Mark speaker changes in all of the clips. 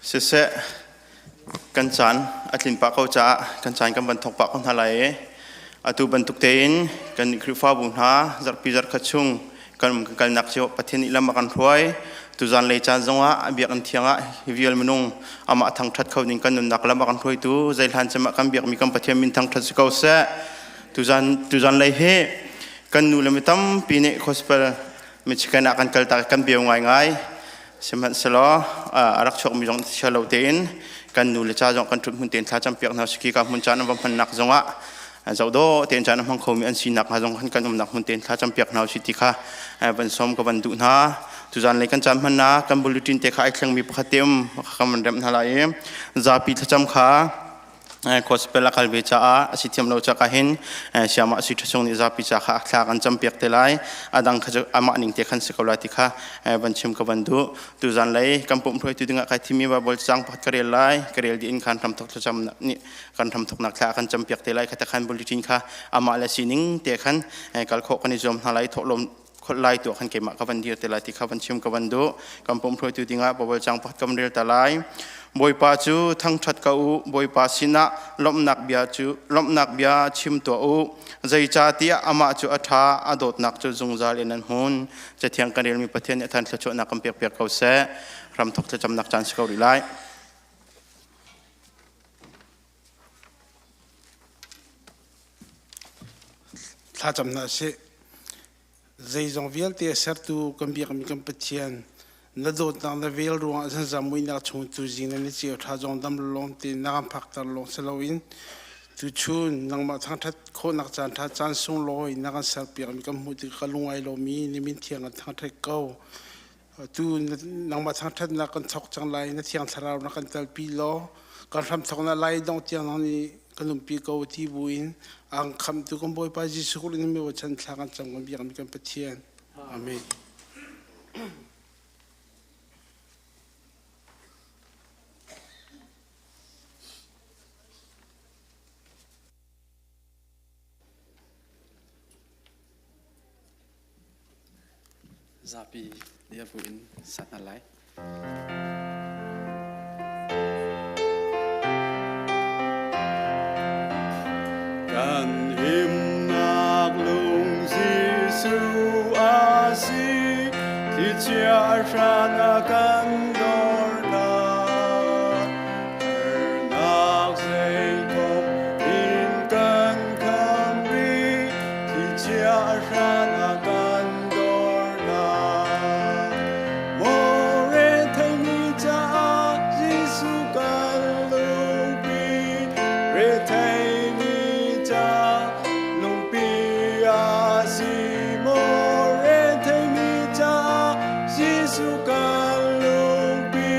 Speaker 1: Siseh, kan caan a tlin pah ko caah kan caan kan van thawk pah ko hna lai i atu bantuk tein kan Khrihfabu hna zarhpi zarhkhat chung kan um kan kalnak cio Pathian nih lam a kan hruai. Tuzan lei caan zongah a biakinn thiang ah hi vial minung amah thangṭhat kho ding kan nunnak lam a kan hruaitu zeihlan cem ah kan biakmi kan Pathian min thangṭhat si ko seh. Tuzan lei hi kan nu le mi tampi nih gospel Michigan ah kan kal tak kan biau ngaingai. Sihmanhsehlaw a rak chuakmi zong chia lo tein kan nu le cha zong kan ṭhut hmun tein thla campiak hna siki ka hmun caan an va hmannak zongah zohdaw tein caan a hmang khomi an sinak hnga zong kan umnak hmun tein thla campiak hna si ti kha van som ka van duh hna. Tuzan lei kan caan hmannak kan bulletin te kha ai thlengmi pakhat te um kan van remh hna lai i zapi thlacam kha gospel a kal ve caah a si thiam lo cak ahhin siamah sui ṭha chung nih zapi ca kha thla kan campiak te lai. A dang kha cu amah ning te khan si ko lai ti kha van chim ka van duh. Tuzan lei kan pumh hruaitu dingah kai thimi Bible cang pakhat ka rel lai. Ka rel dih in khan hramthok thlacam nih kan hramthoknak thla kan campiak te lai. Kha te khan bulletin kha amah le sining te khan kal khawh kan i zuam hna lai. Thawhlawm kholh lai tuah khan keimah ka van dir te lai ti kha van chim ka van duh. Kan pum hruaitu dingah Bible cang pakhat kan rel ta lai. Bawipa cu thangṭhat ka u, Bawipa sinah lawmhnak bia cu lawmhnak bia chim tuah u. Zeicahtiah amah cu a ṭha, a dawtnak cu zungzal in an hmun. Cathiang kan relmi Pathian nih a than thluachuahnak kan pekpiak ko seh. Ramthok thlacamnak caan si ko rih lai.
Speaker 2: Thlacamnak a si. Zeizong vialte a sertu kan biakmi kan Pathian, na dawtnak na vel ruangah zanzam muihnak chung tuzing na niceu ṭha zong dam lawng tein na kan phakter lawng si loin tuchun nangmah thangṭhat khawhnak caan ṭha caan sunglawi na kan serpiakmi kan hmuh tikah ka lung ai lomi na min thiang kan thangṭhat ko. Tu nangmah thangṭhatnak kan thawk cang lai, na thiang thlarau na kan telpi law kan hramthawknak lai dong tiang nang nih kan umpi ko ti buin ang khamtu kan Bawipa Jesuh Khrih nih mi chan thla kan cam kan biakmi kan Pathian. Amen.
Speaker 3: Zapi diabu in sat hna lai.
Speaker 4: Kan himnak lung Jesuh a si, thlichia hran a kan dornak. Harnak zeikhom in kan kham rih, thlichia hran a kan dornak. Maw retheimi caah Jesuh kan lungpi, retheimi ca lungpi a si. Maw retheimi caah Jesuh kan lungpi,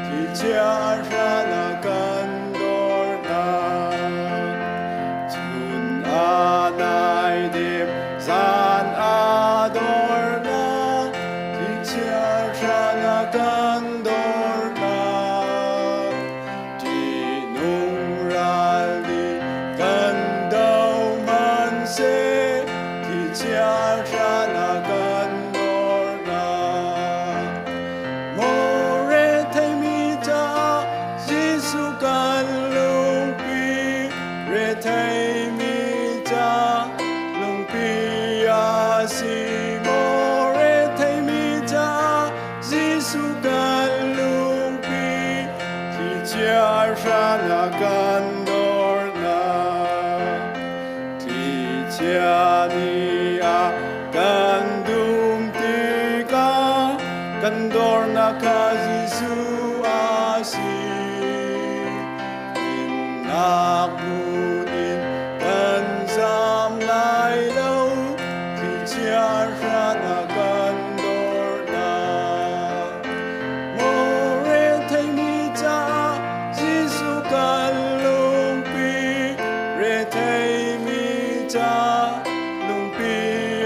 Speaker 4: thlichia hran a kan dornak. Chun a nai dim, zan a dornak, thlichia hran a kan dornak. Ṭihnung ral nih kan do hmanhseh, thlichia hran a kan dornak. Maw retheimi caah Jesuh kan lungpi, retheimi ca lungpi a si. Maw retheimi caah Jesuh kan lungpi, thlichia hran a kan dornak. Thlichia nih a kan dum tikah kan dornak kha Jesuh a si. Dinnak hmun in kan zam lai lo, thlichia hran a kan dornak. Maw retheimi caah Jesuh kan lungpi, retheimi ca lungpi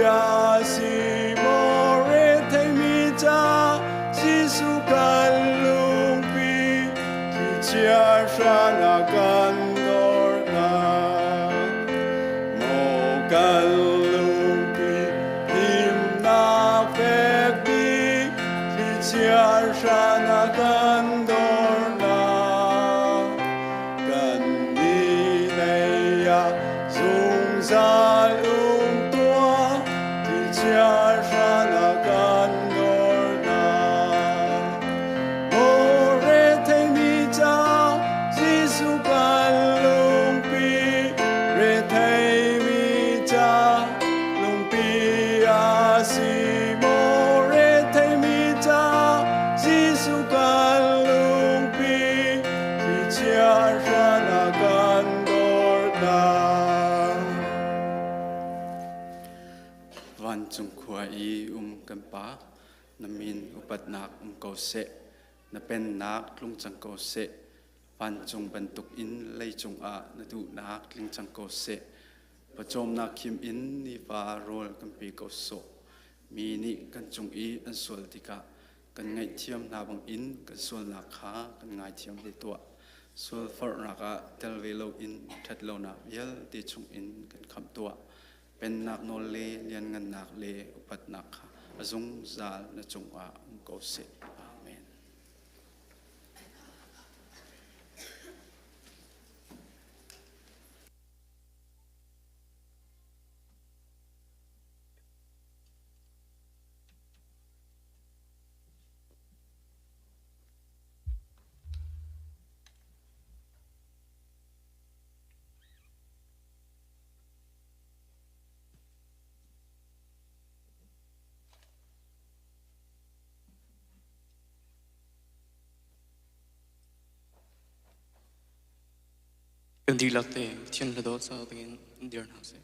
Speaker 4: a si. Maw retheimi caah Jesuh kan lungpi, thlichia hran a kan dornak. Maw kan lungpi himnak fek bik, thlichia hran a kan dornak.
Speaker 3: Vancung khua i um kan Pa, na min upatnak um ko seh, na pennak tlung cang ko seh, vancung bantuk in leicung ah na duhnak tling cang ko seh. Pawcawmnak khim in nifa rawl kan pe ko sawh. Mi nih kan cung i an sual tikah kan ngaihthiam hna bangin kan sualnak kha kan ngaithiam ve tuah. Sualforhnak ah tel ve loin ṭhatlonak vialte chungin kan khamh tuah. Pennak nawl le lianngannak le upatnak kha a zungzal na cungah um ko seh. Amen.
Speaker 5: Kan dihlak te Pathian hla dawt sa dingin dir hna sih.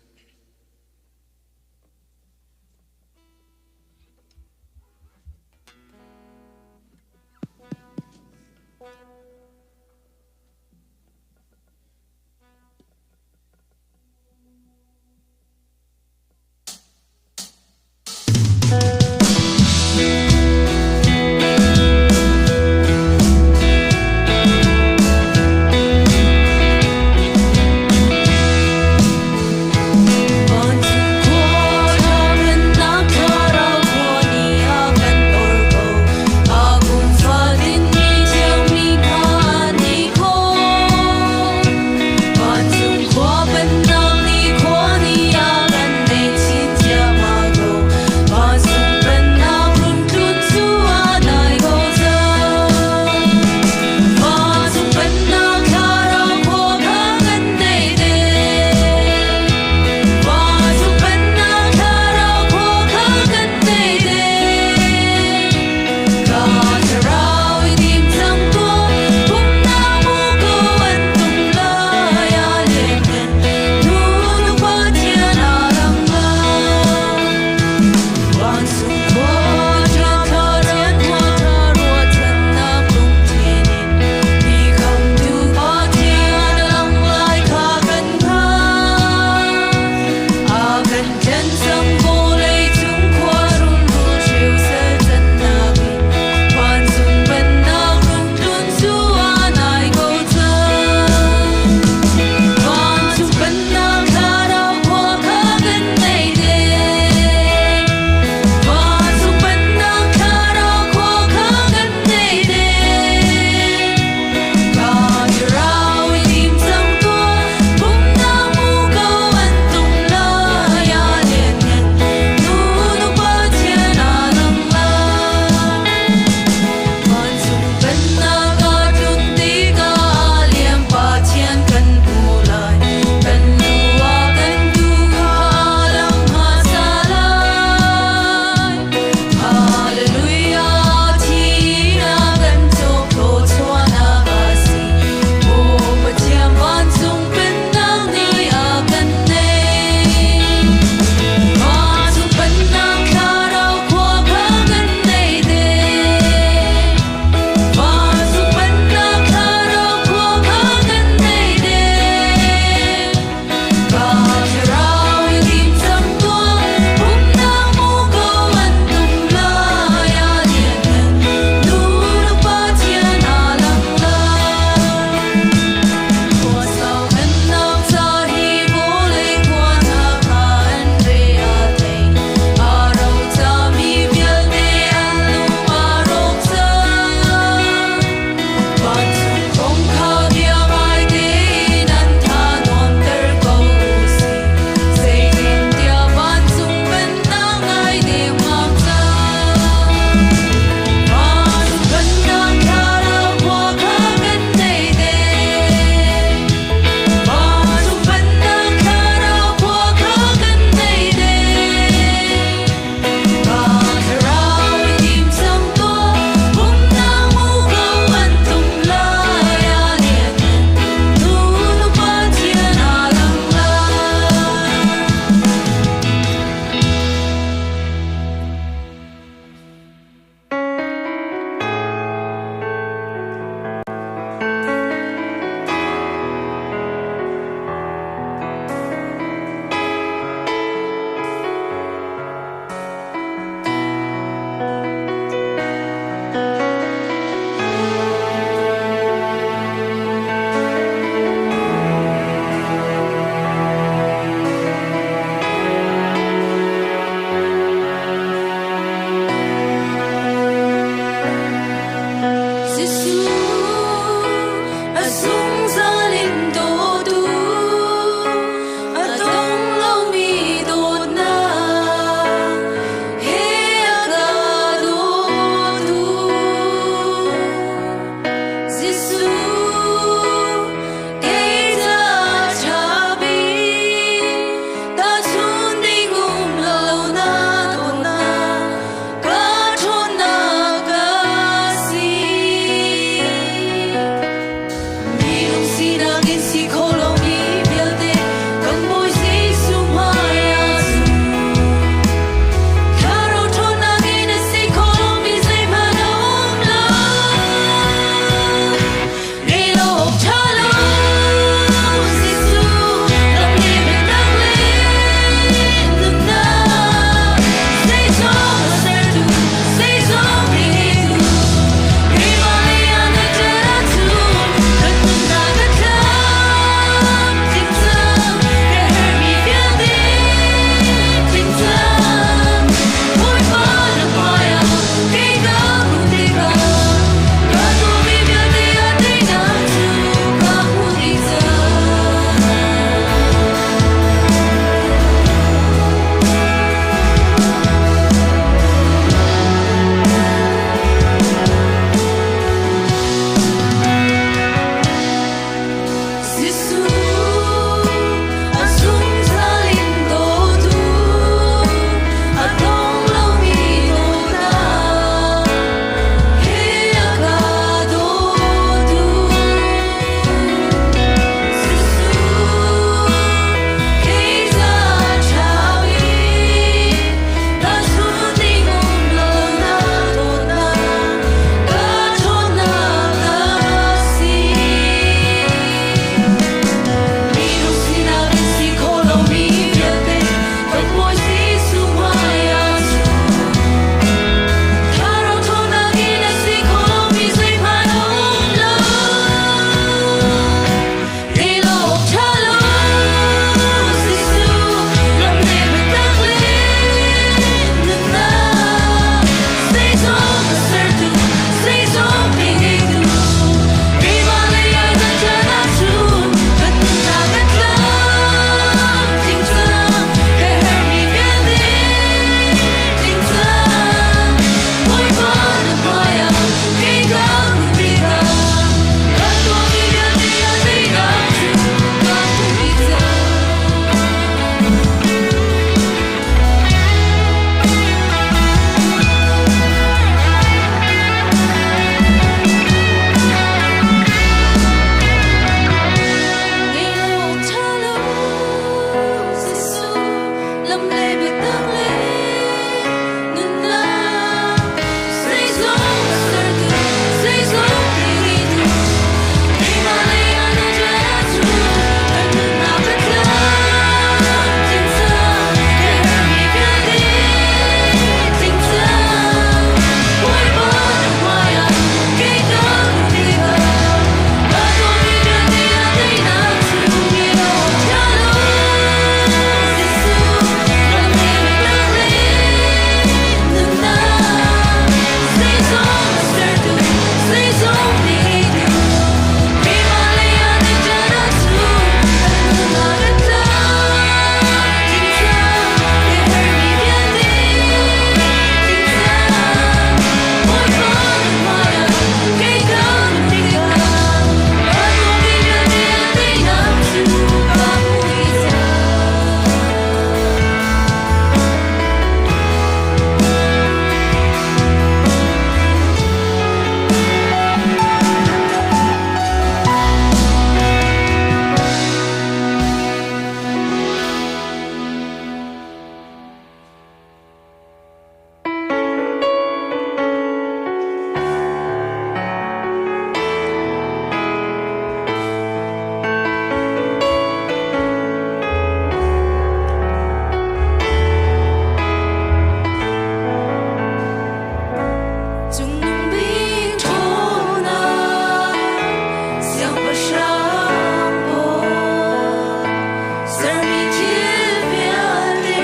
Speaker 6: Sermi thil vialte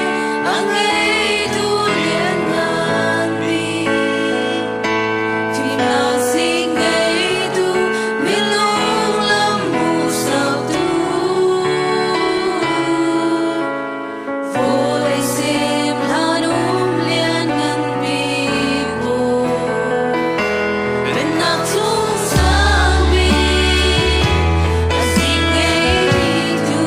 Speaker 6: a ngeitu lianngan bik. Fimnak si ngeitu minung lam hmuhsaktu. Vawlei sem hlan um lianngan bik Bawi. Pennak chung sang bik a si ngeitu.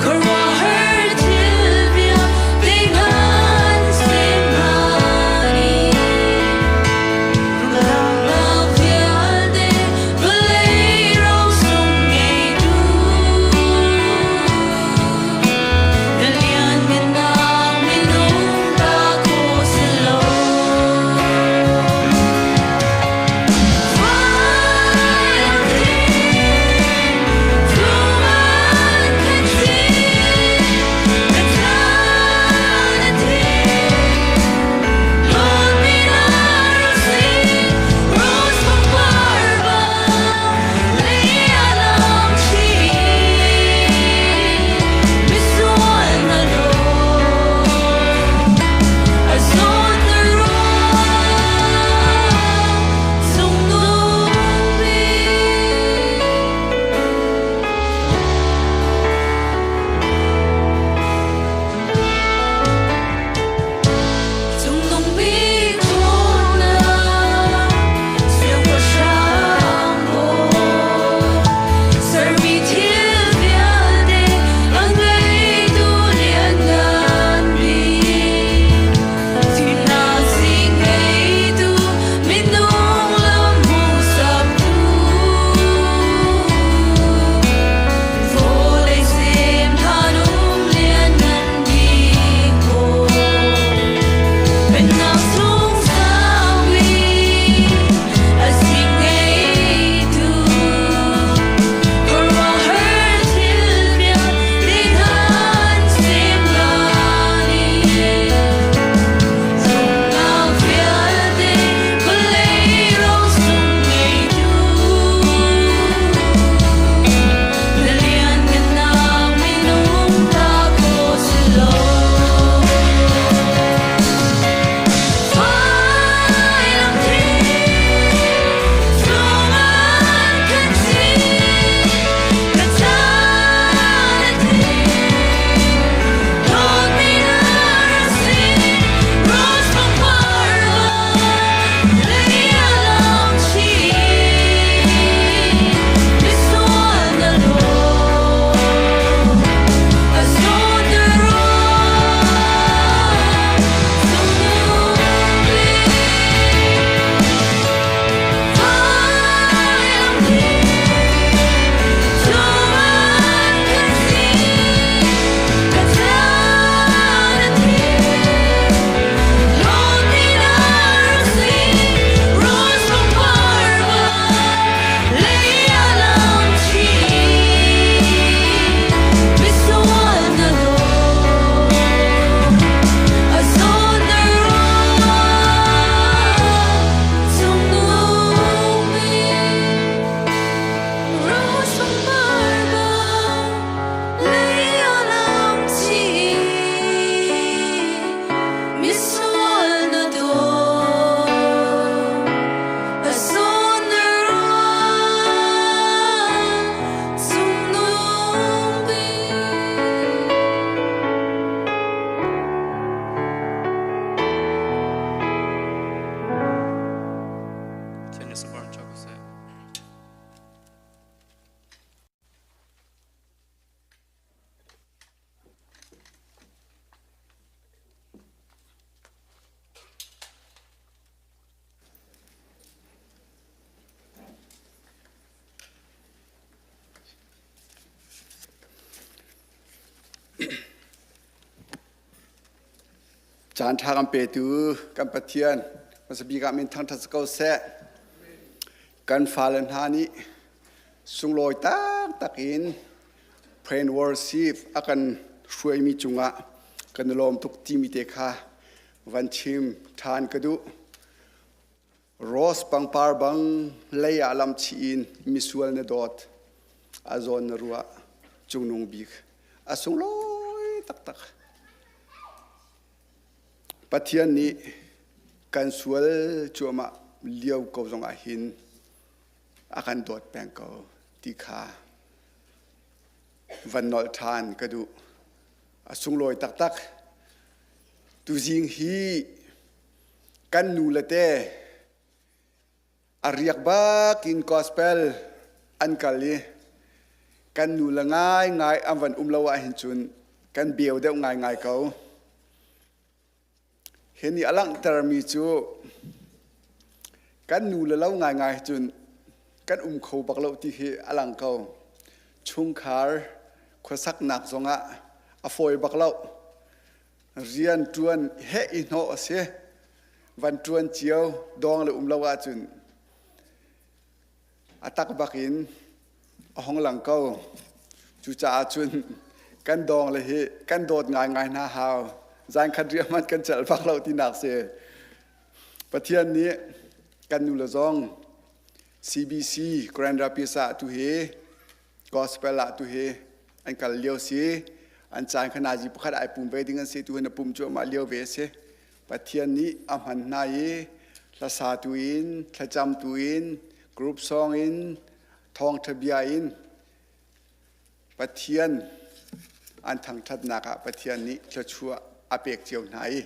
Speaker 6: Khuaruahhar thil vialte ngan sem hlan i Rumnak vialte vawlei ro sung ngeitu. Na lianngannak minung ta khawh si lo. I saw the road sung nung bik. Cungnung bik ṭhawnnak siangpahrang bawi. Sermi thil vialte a ngeitu lianngan bik. Fimnak si ngeitu minung lam hmuhsaktu. Vawlei sem hlan um lianngan bik Bawi. Pennak sung sang bik a si ngeitu. Khuaruahhar thil vialte ngan sem hlan i Rumnak vialte vawlei ro sung ngeitu. Na lianngannak minung ta khawh si lo. Vailam thing chungah kan si, ka caan a tling. Dawtmi na rak si, rose pangpar lei a lang chin. Misual na lawm, a zawn na ruah, cungnung bik. Vailam thing chungah kan si, ka caan a tling. Dawtmi na rak si, rose pangpar lei a lang chin. Misual na lawm, a zawn na ruah, cungnung bik. Rose pangpar lei a lang chin. Misual na dawt, a zawn na ruah, cungnung bik.
Speaker 5: Pathian nih sabar in ko seh.
Speaker 7: Caan ṭha kan petu kan Pathian hmasa bik ah min thangṭhat si ko seh. Kan fale hna nih sunglawi taktak in pray and worship a kan hruaimi cungah kan i lawm tuk timi te kha van chim ṭhan ka duh. Rose pangpar bang lei ah lamchih in misual na dawt, a zawn na ruah. Cungnung bik a sunglawi taktak. Pathian nih kan sual cuahmah lio ko zongah hin a kan dawt peng ko ti kha van nolh ṭhan ka duh. A sunglawi taktak. Tuzing hi kan nu le te a riak bak in gospel an kal i kan nu le ngaingai an van um lo ahhin cun kan beu deuh ngaingai ko. Hi nih a langhtermi cu kan nu le lo ngaingai cun kan um kho bak lo ti hi a lang ko. Chungkhar khuasaknak zongah a fawi bak lo. Rian ṭuan heh i hnawh a si. Van ṭuan cio dawng le um lo ahcun a tak bak in a hong lang ko. Cucaah cun kan dawng le hi kan dawt ngaingai hna hau. Zan khat riah hmanh kan celh bak lo tinak si. Pathian nih kan nu le zong CBC Grand Rapids ah tu hi gospel ah tu hi an kal lio si. An caan kha nazi pakhat ai pum ve ding an si tu hi na pum cuahmah lio ve a si. Pathian nih a hman hna i hlasa tu in, thlacam tu in, group song in, thawngṭha bia in Pathian an thangṭhatnak ah Pathian nih thluachuah a pek cio hna i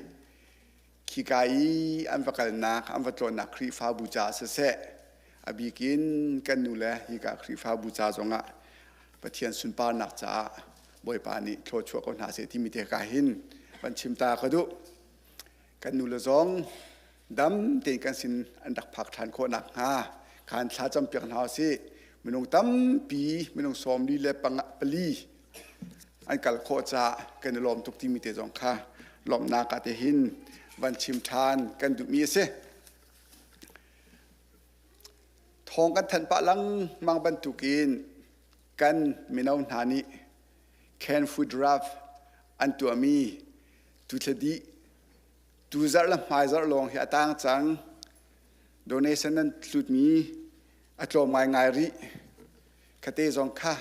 Speaker 7: khika i an va kalnak, an va tlawnnak Khrihfabu caah siseh, a bik in kan nu le hika Khrihfabu ca zongah Pathian sunparnak caah Bawipa nih thluachuah ko hna seh timi te ka hin van chim ta ka duh. Kan nu le zong dam tein kan sin an rak phak ṭhan khawh nakhnga khan thla campiak hna usih. Minung tampi, minung sawmli le pali an kal khawh caah kan i lawm tuk timi te zong kha lawmhnak ah te hin van chim ṭhan kan duhmi a si. Thawng kan thanh pah lengmang bantukin kan mino hna nih can food draft an tuahmi tuthla dih tuzarh le hmaizarh lawng hi a tang cang. Donation nan tlutmi a tlawm ngaingai rih. Khate zong kha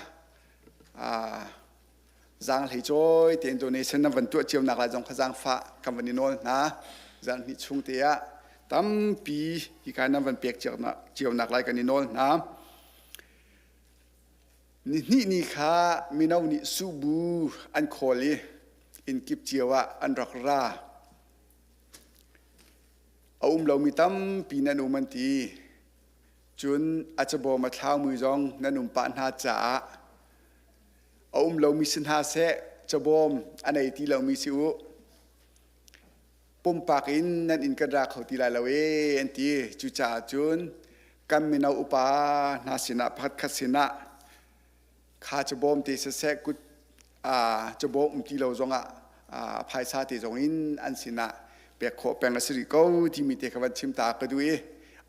Speaker 7: zaanghlei cawi tein donation nan van tuah cio nak lai zong kha zaangfah kan van i nawl hna. Zarhhnih chung te ah tampi hika nan van pek cio nak lai kan i nawl hna. Nihnih ni kha mino nih subu an khawl i inn kip cio ah an rak ra. A um lomi tampi nan um an ti. Cun a cabawm a thlaumi zong nan um pah hna caah a um lomi si hna seh, cabawm a nei ti lomi si u. Pumpak in nan inn kan ra kho ti lai lo ee an ti. Cucaah cun kan mino upa hna sinah pakhatkhat sinah kha cabawm te siseh kut cabawm um ti lo zongah phaisa te zong in an sinah pek khawh peng a si rih ko timi te kha van chim ta ka duh i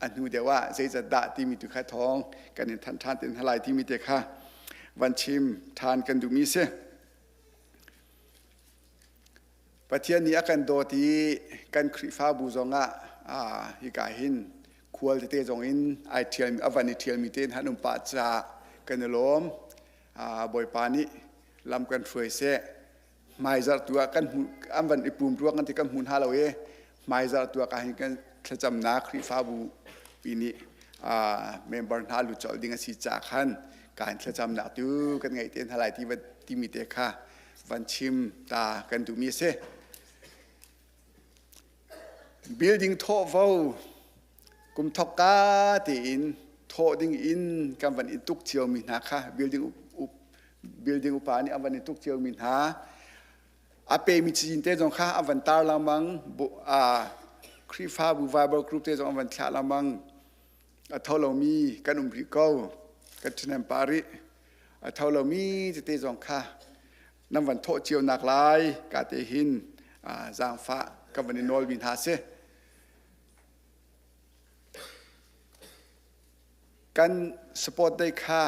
Speaker 7: a hnu deuh ah zeizat dah timi tu kha thawng kan in thanh ṭhan te hna lai timi te kha van chim ṭhan kan duhmi si. Pathian nih a kan dawt i kan Khrihfabu zongah hika hin khual tete zong in ai ṭhial a van i ṭhialmi te han um pah caah kan i lawm. Bawipa nih lam kan hruai seh. Hmaizarh tu ah kan hmu an van i pum ruang kan ti kan hmu hna lo i hmaizarh tu ah ka hin kan thlacamnak Khrihfabu pi nih member hna lu colh ding a si caah khan ka hin thlacamnak tu kan ngeih te hna lai ti timi te kha van chim ta kan duhmi a si. Building thawhvo kum thok ka tein thawh ding in kan van i tuk ciomi hna kha building building upa nih an van i tuk ciomi hna a pemi cazin te zong kha an van tar lengmang Khrihfabu Bible group te zong an van thlah lengmang a tho lomi kan um rih ko kan ṭhahnem pah rih a tho lomi tete zong kha nan van thawh cio nak lai ka te hin zaangfah ka van i nawlmi hna si kan support day kha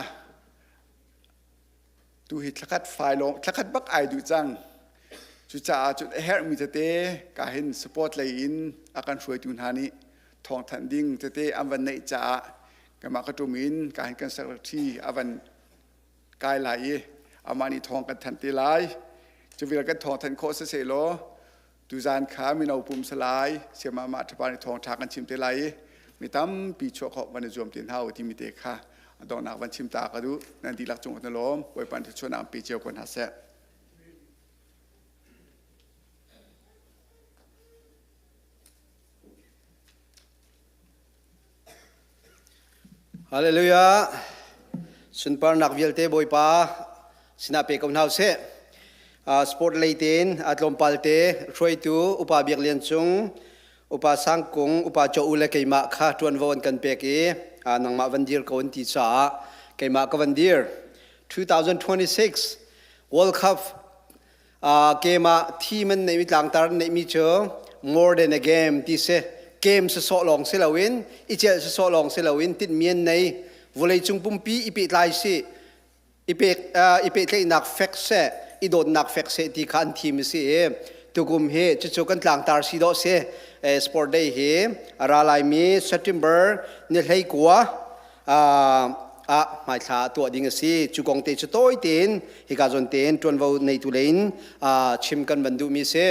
Speaker 7: tu hi thlakhat fai lawng thlakhat bak ai duh cang cucaah cun a herhmi tete ka hin support lei in a kan hruaitu hna nih thawngthanh ding tete an van neih caah kanmah ka tum in ka hin kan secretary a van kai lai i. Amah nih thawng kan thanh te lai. Cu vial kan thawng thanh khawh siseh law tuzan kha mino pum salai siamah mah ṭhapa nih thawng ṭha kan chim te lai i mi tampi chuah khawh van i zuam te hna u timi te kha a donghnak van chim ta ka duh. Nan dihlak cung na lawm. Bawipa nih thluachuahnak pe cio ko hna seh.
Speaker 8: Hallelujah. Sunparnak vialte Bawipa sinah pe ko hna usih. Sport lei tein a tlawmpal te hruaitu upa Biak Lian Cung, upa Sang Kung, upa Cho U le keimah kha ṭuanvo an kan pek i nangmah van dir ko an ti caah keimah ka van dir. 2026 World Cup game ah team an neihmi tlangtar an neihmi cu more than a game ti si. Game sawsawh lawng si loin i celh sawsawh lawng si loin tinhmi an nei. Vawleicung pumpi i pehtlai si i pek i pehtlaihnak fek seh i dawtnak fek seh ti kha an thim a si i tukum hi cucu kan tlangtar si dawh si. Sport day hi a ra laimi September ni 19 ah hmaithla tuah ding a si. Cu kong te cu tawi tein hika zawn tein ṭuanvo neitu lei in chim kan van duhmi a si.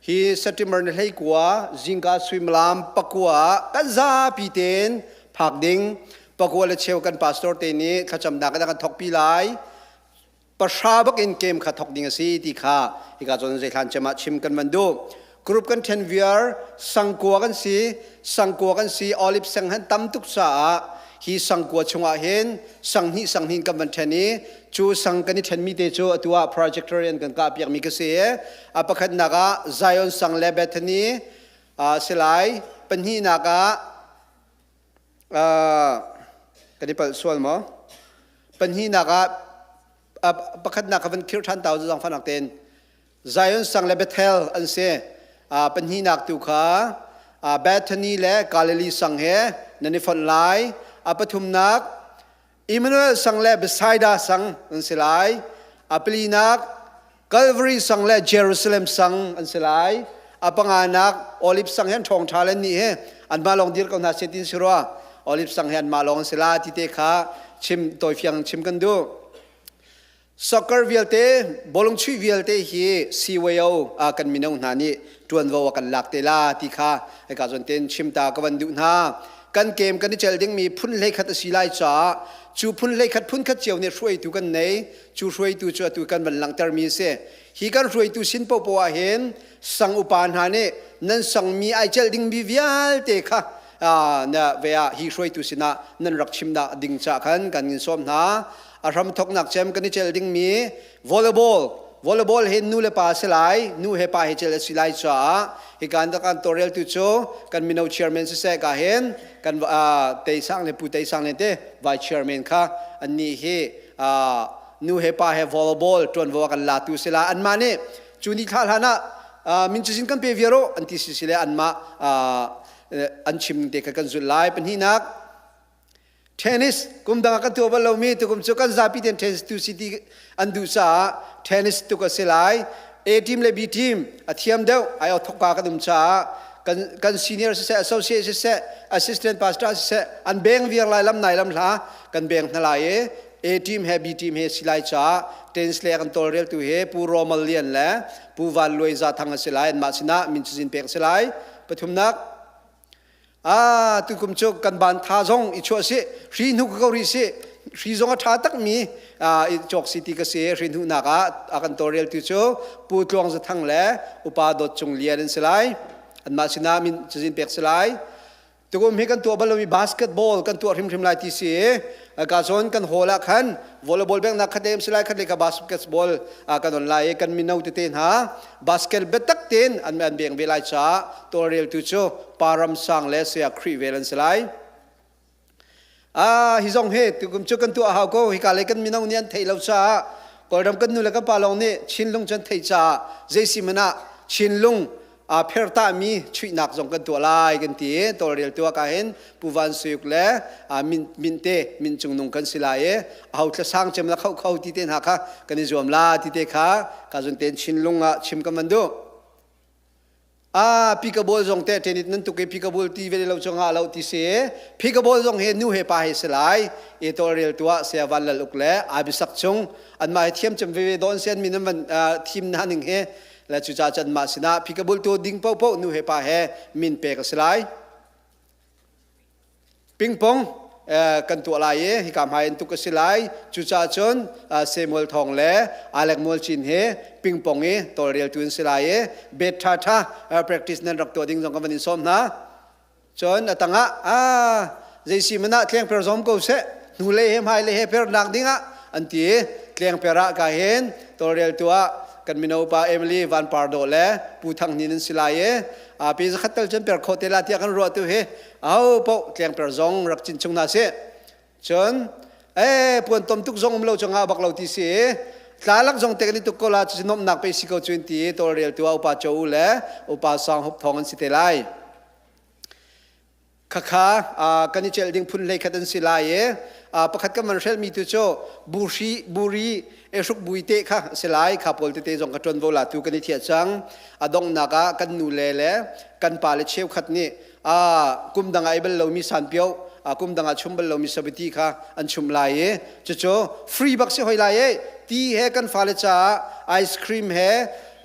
Speaker 8: Hi September ni 19 zingka suimilam 9 ah kan zapi tein phak ding 9 le cheu kan pastor te nih thlacamnak in a kan thawkpi lai. Pahra bak in kem kha thawk ding a si ti kha hika cun zeithlan cem ah chim kan van duh. Group kan then viar sangkua kan si, sangkua kan si, olive seng han tam tuk caah hi sangkua chungah hin sanghnih sanghnih kan van then i cu sang kan i thenmi te cu atu ah projector in kan kah piakmi ka si. A pakhatnak ah Zion sang le Bethany si lai, pahnihnak ah kan i palh sual maw? Pahnihnak ah pakhatnak ka van khirh ṭhan ta u zaangfahnak tein. Zion sang le Bethel an si. Pahnihnak tu kha Bethany le Galilee sang he nan i fonh lai. A pathumnak Emmanuel sang le Bethsaida sang an si lai. A palinak Calvary sang le Jerusalem sang an si lai. A panganak Olive sang he an ṭhawng ṭha le nih he anmah lawng dir ko hna seh tin si rua. Olive sang he anmah lawng an si la ti te kha chim tawifiang chim kan duh. Soccer vialte, bawlung chuih vialte hi CYO kan mino hna nih ṭuanvo a kan lak te la ti kha hika zawn tein chim ta ka van duh hna. Kan game kan i cel dingmi phun 11 a si lai caah cu phun 11 phun khat cio nih hruaitu kan nei. Cu hruaitu cu atu kan van langhtermi a si. Hi kan hruaitu sin popo ah hin sang upa hna nih nan sangmi ai celh dingmi vialte kha na ve ah hi hruaitu sinah nan rak chim dah ding ca khan kan in sawm hna. A hram thoknak cem kan i cel dingmi volleyball volleyball hi nu le pa si lai nu he pa he cel a si lai caah hi kan kan toreltu cu kan mino chairman siseh ka hin kan tei sang le pu tei sang le te vice chairman kha annih hi nu he pa he volleyball ṭuanvo kan latu si la anmah nih cu ni thla hlan ah min cazin kan pe viaro an ti si si le anmah an chim te kha kan zulh lai. Pahnihnak, tennis. Kum dang ah kan tuah bal lomi tukum cu kan zapi ten tennis tu si ti an duh caah tennis tuk a si lai. A team le B team a thiam deuh ai thokka kan um caah kan kan senior siseh, associate siseh, assistant pastor siseh an beng viar lai lam nai lam hla kan beng hna lai i A team he B team he si lai caah tennis le kan tawlreltu he Pu Romal Lian le Pu Van Luai Za Thang a si lai. Anmah sinah min cazin pek a si lai. Pathumnak, ah tukum cu kan ban tha zong i chuah si hri hnu ko ri si hri zong a tha takmi i cawk si ti ka si. Hri hnu nak ah a kan tawlreltu cu Pu Tluang Za Thang le Upa Dawt Cung Lian an si lai. Anmah sinah min cazin pek si lai. Tukum hi kan tuah bal lomi basketball kan tuah hrimhrim lai ti si i ka zawn kan hall ah khan volleyball bengnak khat em si lai khat le ka basketball kan on lai i kan mino tete hna basket biatak tein an an beng ve lai caah tawlreltu cu Param Sang le Saya Khrih vel an si lai. Ah, hi zong hi tukum cu kan tuah hau ko. Hika lei kan mino nih an theih lo caah Kawlram kan nu le kan pa lawng nih Chinlung cu an theih caah zei si hmanh ah Chinlung aa phertahmi chuihnak zong kan tuah lai kan ti i tawlrel tu ah hin Pu Van Suyuk le min min te min cungnung kan si lai i aho thlasang cem la kho kho ti te hna kha kan i zuam la ti te kha ka zun ten Chinlung ah chim kan van duh. A pikabol zong te tenit nan tuk i pikabol ti ve lo chu nga lo ti si. Pikabol zong he nu he pa he si lai. E tawlrel tuah saya van lal uk le abisak chung an mah he thiam cem veve don sian mi nan van thim na ning he le cu ca chan mah sinah pikabol tu ding po po nu he pa he min pek a si lai. Pingpong kan tuah lai i hika hmai in tuk a si lai. Cucaah cun Samuel Thawng le Alec Mual Cin he pingpong i tawlreltu an si lai i bet ṭhaṭha practice nan rak tuah ding zong kan van in sawm hna. Cun a tangah ah zei si man ah tlengper zom ko seh hnulei he hmailei he pernak dingah an ti i tlengper ah ka hin tawlreltu ah kan mino pa Emily Van Par Dawh le Pu Thang Hnin an si lai i pi zakhat tal cun per kho te la tiah kan ruah tu hi aho paoh tlengper zong rak cin chung hna sih. Cun e puan tom tuk zong um lo cu nga bak lo ti si tla lak zong te kan i tuk ko la cu nomnak pe si ko cu in ti tawlrel tu ah upa cho u le upa sang hup thong an si te lai. Khakha kan i celh ding phun hlei khat an si lai i pakhat kan van hrelmi tu cu buhri buri ehruk bui te kha si lai kha pawl tete zong ka ṭuanvo la tu kan i thiah cang. A donghnak ah kan nu le le kan pa le cheukhat nih kum dang ah ei bal lomi sanpio kum dang ah chum bal lomi sabati kha an chum lai i cucu free bak si hoi lai i ti he kan fale caah ice cream he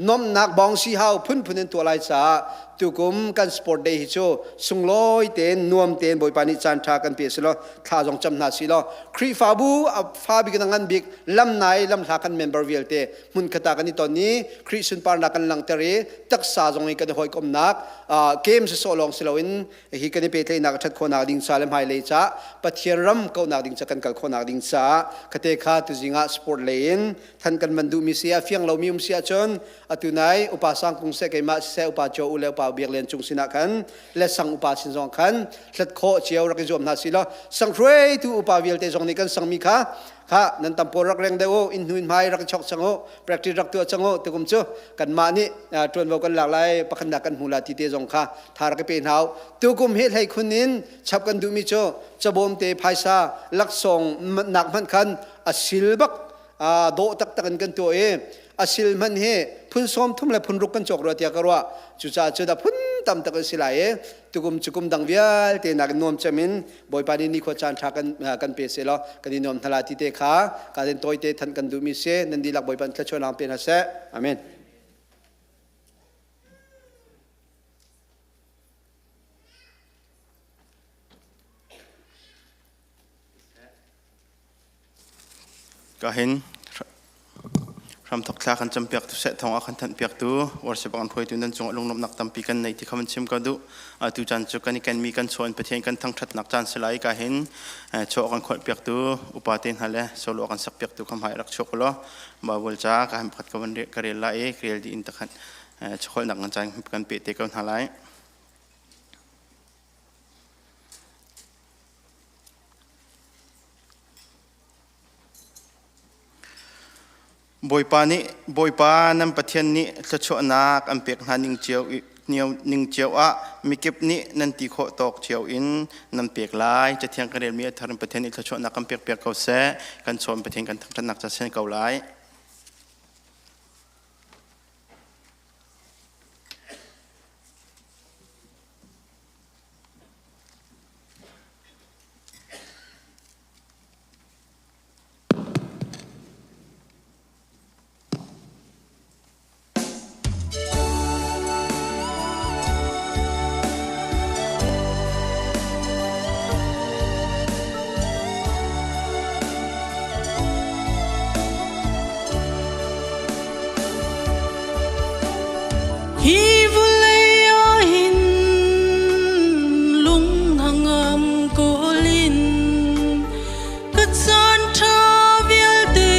Speaker 8: nomnak bawngsi hau phunphun in tuah lai caah tukum kan sport day hi cu sunglawi tein nuam tein Bawipa nih caan ṭha kan pe si law thla zong cam hna si law Khrihfabu a fa bik in a ngan bik lamnai lamhla kan member vialte hmunkhat ah kan i ton i Khrih sunparnak kan langhter i taksa zong i kan i hawikomhnak game sawsawh lawng si loin hi kan i pehtlaihnak a ṭhat khawhnak ding ca le hmailei ca Pathian ram kauhnak ding ca kan kal khawhnak ding caah khate kha tuzing ah sport lei in than kan van duhmi si a fiang lomi um si ahcun atu nai upa sang kung seh keimah siseh upa cho u le upa biak len cung sinah khan le sang upa sin zong khan hlat khawh cio rak i zuam hna si law sang hruaitu upa vialte zong nih kan sangmi kha kha nan tam pawl rak reng deuh u in hnu in hmai rak i chok cang u practice rak tuah cang u tukum cu kanmah nih ṭuanvo kan lak lai pakhatnak kan hmu la ti te zong kha tha rak i pe hna u tukum hi hlei khun in chap kan duhmi cu cabawm te phaisa laksawng nak hmanh khan a sil bak dawh taktak in kan tuah i a sil hmanh hi phun sawm thum le phun ruk kan cawk rua tiah ka ruah. Cucaah cu dah phun tam tak an si lai i tukum cu kum dang vialte nak in nuam cem in Bawipa nih nikhua caan ṭha kan kan pe seh law kan i nuam hna la ti te kha ka den tawite than kan duhmi si. Nan dihlak Bawipa in thluachuahnak pe hna seh. Amen.
Speaker 1: Ka hin hramthok thla kan campiak tu seh thong a kan thanh piak tu worship kan hruaitu nan cungah lunglawmhnak tampi kan nei ti kha van chim ka duh. Atu caan cu kan i kenmi kan chaw in Pathian kan thangṭhatnak caan si lai. Ka hin chaw kan kholh piak tu upa te hna le solo kan sak piak tu kha hmai rak chuak law Bible ca ka han pakhat ka van ka rel lai i rel dih in takhan chawkholhnak kan caan kan pe te ko hna lai. Bawipa nih Bawipa nan Pathian nih thluachuahnak an pek hna ning cio ning cio ah mikip nih nan ti khawh tawk cio in nan pek lai. Cathiang kan relmi a thar in Pathian nih thluachuahnak kan pek piak ko seh. Kan chawn Pathian kan thangṭhatnak ca sen ko lai.
Speaker 6: Hi vawlei ahhin lung hnangam kawlin ka caan ṭha vialte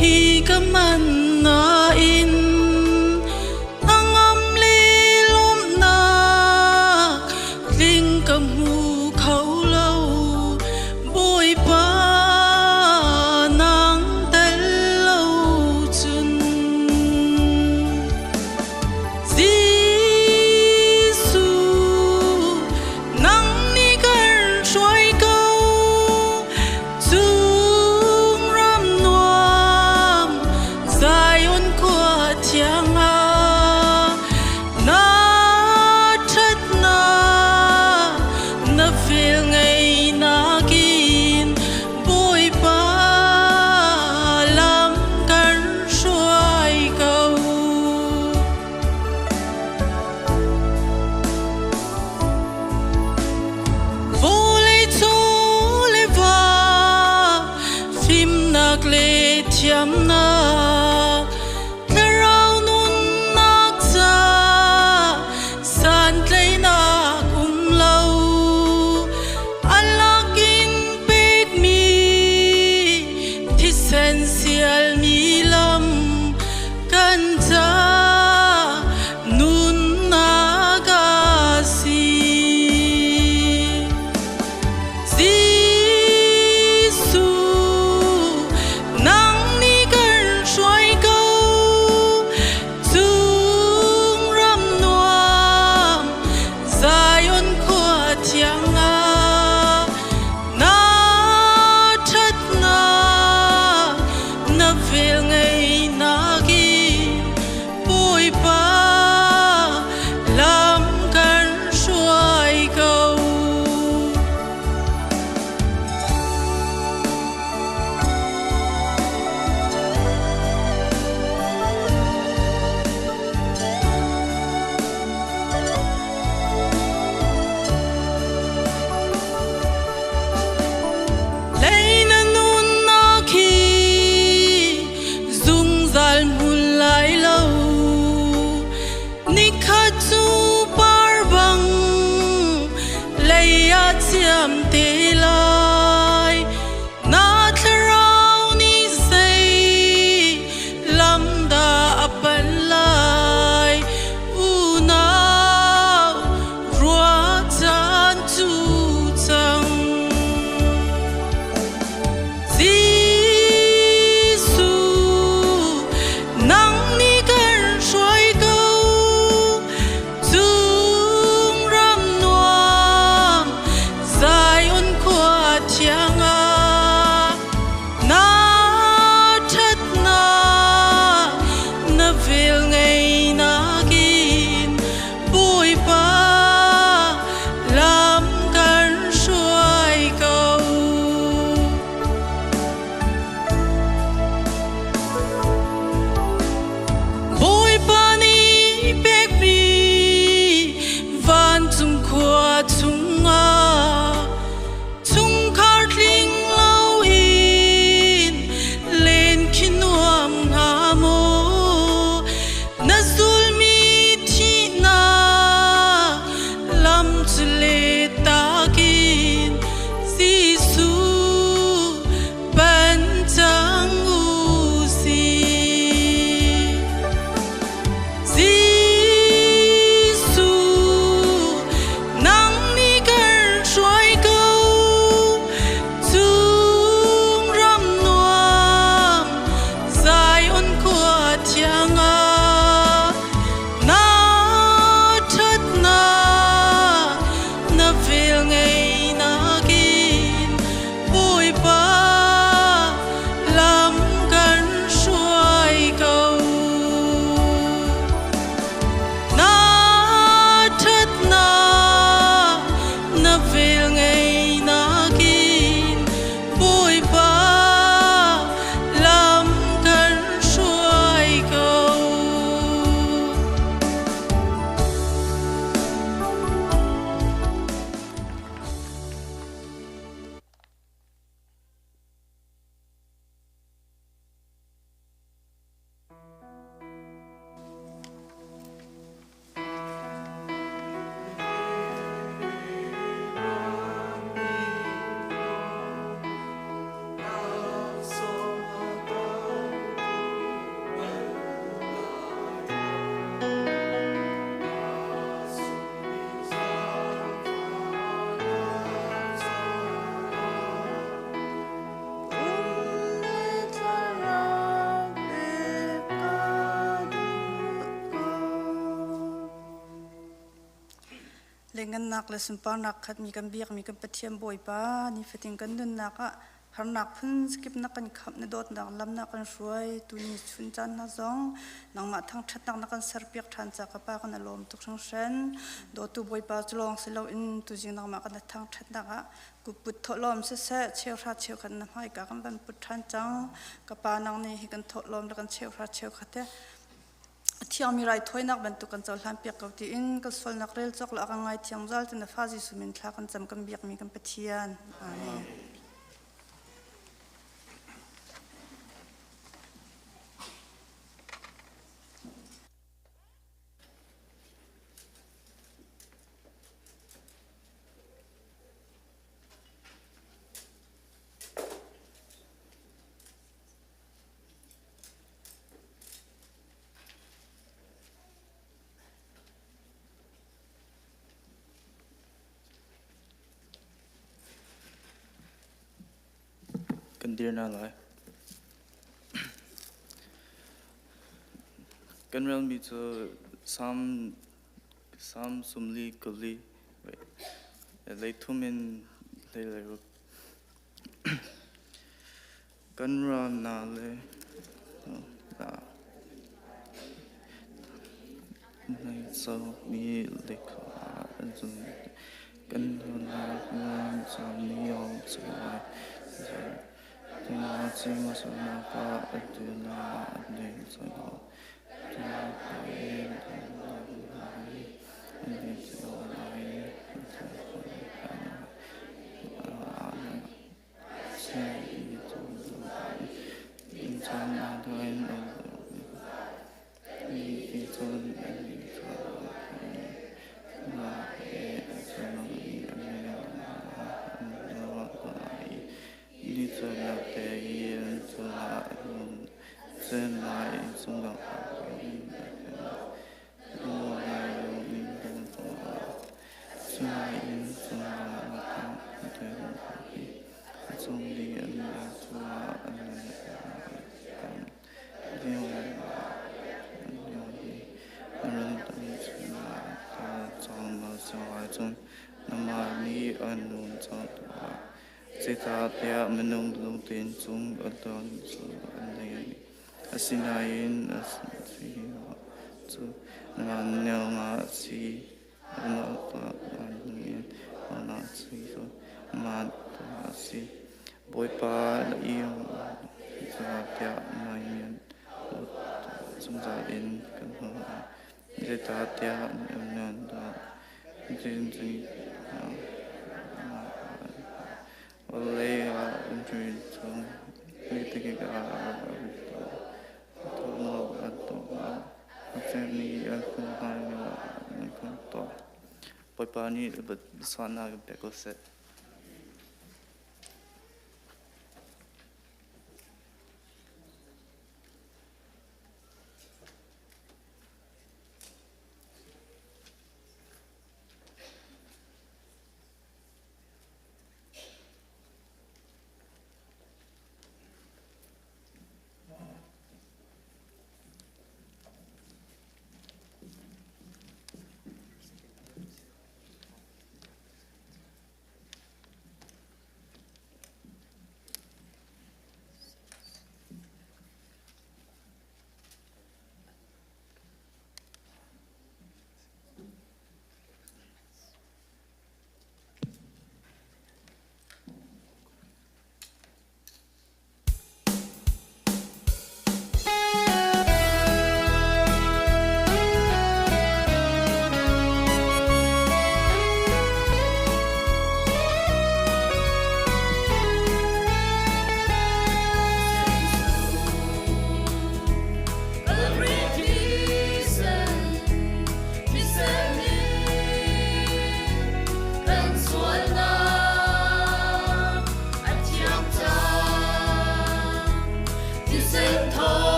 Speaker 6: hi ka man nain hnangam le lawmhnak tling ka hmu kho lo. Bawipa nang tel lo cun. Ngaihthiamnak thlarau nunnak ca santlaihnak um lo a lakin pekmi thisen sialmi lam kan ca nunnak a si. Jesuh, nang nih kan hruai ko, cung ram nuam, Zion khua thiang ah, na ṭhatnak na velngeihnak in Bawipa lam kan hruai ko. Lei na nunnak hi zungzal hmun lai lo. Nikhat cu par bang lei ah ciam te lai. Na thlarau nih zei lam dah a panh lai? Unau, ruah caan cu cang. Jesuh, nang nih kan hruai ko, cung ram nuam, Zion khua thiang ah, na ṭhatnak na velngeihnak in Bawipa lam kan hruai ko. Bawipa nih pekmi vancung khua chungah chungkhar tling loin len khi nuam hnga maw? Na zulmi thihnak lam cu letakin Jesuh pan cang u sih. Jesuh, nang nih kan hruai ko, cung ram nuam, Zion khua thiang ah, na ṭhatnak na velngeihnak in Bawipa lam kan hruai ko. Na ṭhatnak na velngeihnak in Bawipa lam kan hruai ko.
Speaker 9: Lengannak le sunparnak khatmi kan biakmi kan Pathian Bawipa nifatin kan nunnak ah harnak phun skip na kan khamh na dawtnak lam na kan hruai tuni chun caan hna zong nangmah thangṭhatnak na kan serpiak ṭhan ca ka pa kan lawm tuk hringhran dawtu Bawipa cu lawng si loin tuzing nangmah kan thangṭhatnak ah Put thawhlawm siseh cheuhra cheukhat na hmaika kan van put ṭhan cang. Ka pa nang nih hi kan thawhlawm le kan cheuhra cheukhat he a thiangmi raithawinak bantuk kan cohlan piak ko tiin ka sualnak rel cawk lo a kan ngaithiam zal ti na fa Jesuh min thla kan cam kan biakmi kan Pathian. Amen.
Speaker 5: Kan dir na lai. Kan relmi cu Salm Salm 24 leithum in 16. Kan ral hna le mi lehkha an zun. Kan nunnak caan lio si lai. Zeicahtiah minung lungthin cung a tuan cu an nei. Asinain a si cu ngan si Bawipa na zeicahtiah nai zungzal in kan hmu. Zeicahtiah vawlei ah chung Bawipa nih sualnak in pe ko seh.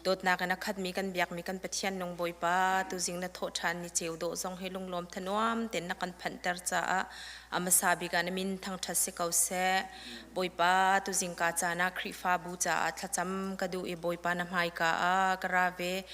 Speaker 10: Dawtnak in a khatmi kan biakmi kan Pathian nung Bawipa, tuzing na thawh ṭhan ni ceu dawh zong hi lunglawm thanuam tein na kan phanhter caah a hmasa bik ah na min thangṭhat si ko seh. Bawipa, tuzing ka caan ah Khrihfabu caah thlacam ka duh i Bawipa na hmaika ah ka ra ve.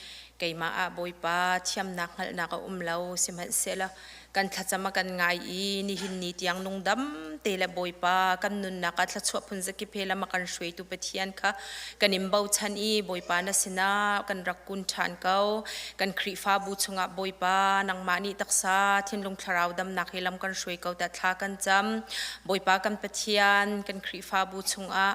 Speaker 10: Keimah ah Bawipa thiamnak hngalhnak a um lo, sihmanhsehlaw kan thlacam a kan ngai i nihin ni tiang nungdam te le Bawipa kan nunnak ah thluachuah phun zakip he lam a kan hruaitu Pathian kha kan in bochan i Bawipa na sinah kan rak kun ṭhan ko. Kan Khrihfabu chungah Bawipa nangmah nih taksa thinlung thlarau damnak he lam kan hruai ko tiah thla kan cam. Bawipa kan Pathian kan Khrihfabu chungah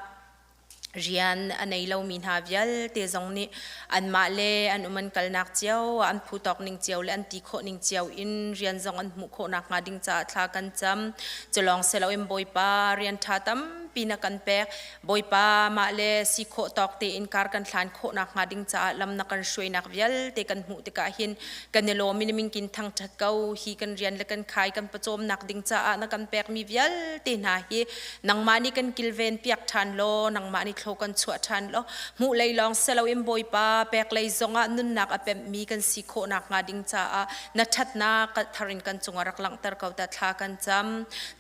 Speaker 10: rian a nei lomi hna vialte zong nih anmah le an um an kalnak cio ah an phu tawk ning cio le an ti khawh ning cio in rian zong an hmuh khawh nakhnga ding caah thla kan cam. Culawng siloin Bawipa rian ṭha tampi na kan pek. Bawipa mah le si khawh tawk tein kar kan hlan khawh nakhnga ding caah lam na kan hruainak vialte kan hmuh tikah hin kan i lawm in mingkin thangṭhat ko. Hi kan rian le kan khai kan pawcawmnak ding caah na kan pekmi vialte hna hi nangmah nih kan kilven piak ṭhan law nangmah nih thlo kan chuah ṭhan law hmuh lei lawng siloin Bawipa pek lei zongah nunnak a pemhmi kan si khawh nakhnga ding caah na ṭhatnak thar in kan cungah rak langhter ko ta thla kan cam.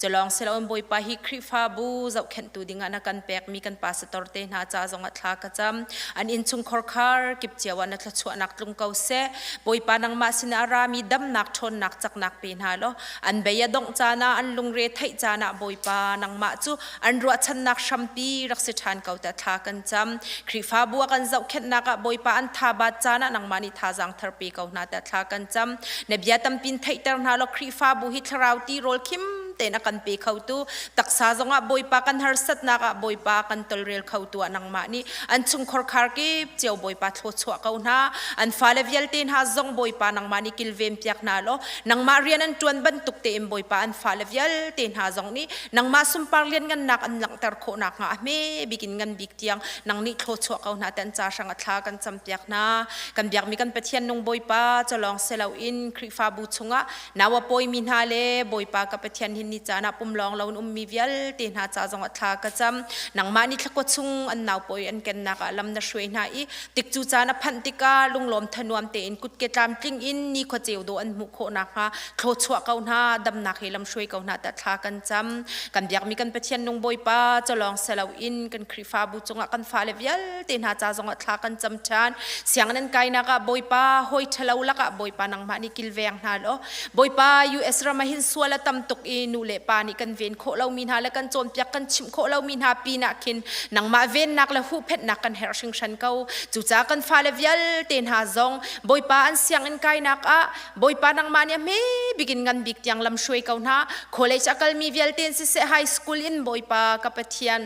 Speaker 10: Culawng siloin Bawipa hi Khrihfabu zohkhenhtu dingah na kan pekmi kan pastor te hna ca zongah thla ka cam. An innchungkhar khar kip cio ah na thluachuahnak tlung ko seh. Bawipa nangmah sinah a rami damnak ṭhawnnak caknak pe hna law an bei a dongh caan ah an lungre theih caan ah Bawipa nangmah cu an ruahchannak hrampi rak si ṭhan ko tiah thla kan cam. Khrihfabu a kan zohkhenhnak ah Bawipa an thabat caan ah nangmah nih thazaang thar pe ko hna tiah thla kan cam. Na bia tampin theihter hna law Khrihfabu hi thlarau tirawl khim tein a kan pe khotu taksa zongah Bawipa kan harsatnak ah Bawipa kan tolrel khotu ah nangmah nih an chungkhar khar kip cio Bawipa thluachuah ko hna. An fale vialte hna zong Bawipa nangmah nih kilven piak hna law nangmah rian an ṭuan bantuk tein Bawipa an fale vialte hna zong nih nangmah sunpar lianngannak an langhter khawh nakhnga a hme bik in ngan bik tiang nang nih thluachuah ko hna tan ca hrang a thla kan campiak hna. Kan biakmi kan Pathian nung Bawipa cawlawng siloin Khrihfabu chungah nau a pawimi hna le Bawipa ka Pathian hin ni caan ah pum lawng lo in ummi vialte hna ca zong ah thla ka cam. Nangmah nih thlakua chung an nau pawi an kennak ah lam na hruai hna i tikcu caan a phanh tikah lunglawm thanuam tein kutke tlamtling in nikhua ceu dawh an hmuh khawh nakhnga thluachuah ko hna, damnak he lam hruai ko hna tiah thla kan cam. Kan biakmi kan Pathian nung Bawipa cawlawng siloin kan Khrihfabu cungah kan fale vialte hna ca zongah thla kan cam ṭhan. Sianginn an kainak ah Bawipa hawi ṭhalo lakah Bawipa nangmah nih kilveng hna law Bawipa US ram ah hin sual a tam tuk i nu le pa nih kan ven khawh lomi hna le kan cawnpiak kan chimh khawh lomi hna pinah khin nangmah vennak le huhphenhnak kan herh hringhran ko. Cucaah kan fale vialte hna zong Bawipa an sianginn kainak ah Bawipa nangmah nih a hme bik in ngan bik tiang lam hruai ko hna. College a kalmi vialte in siseh high school in Bawipa ka Pathian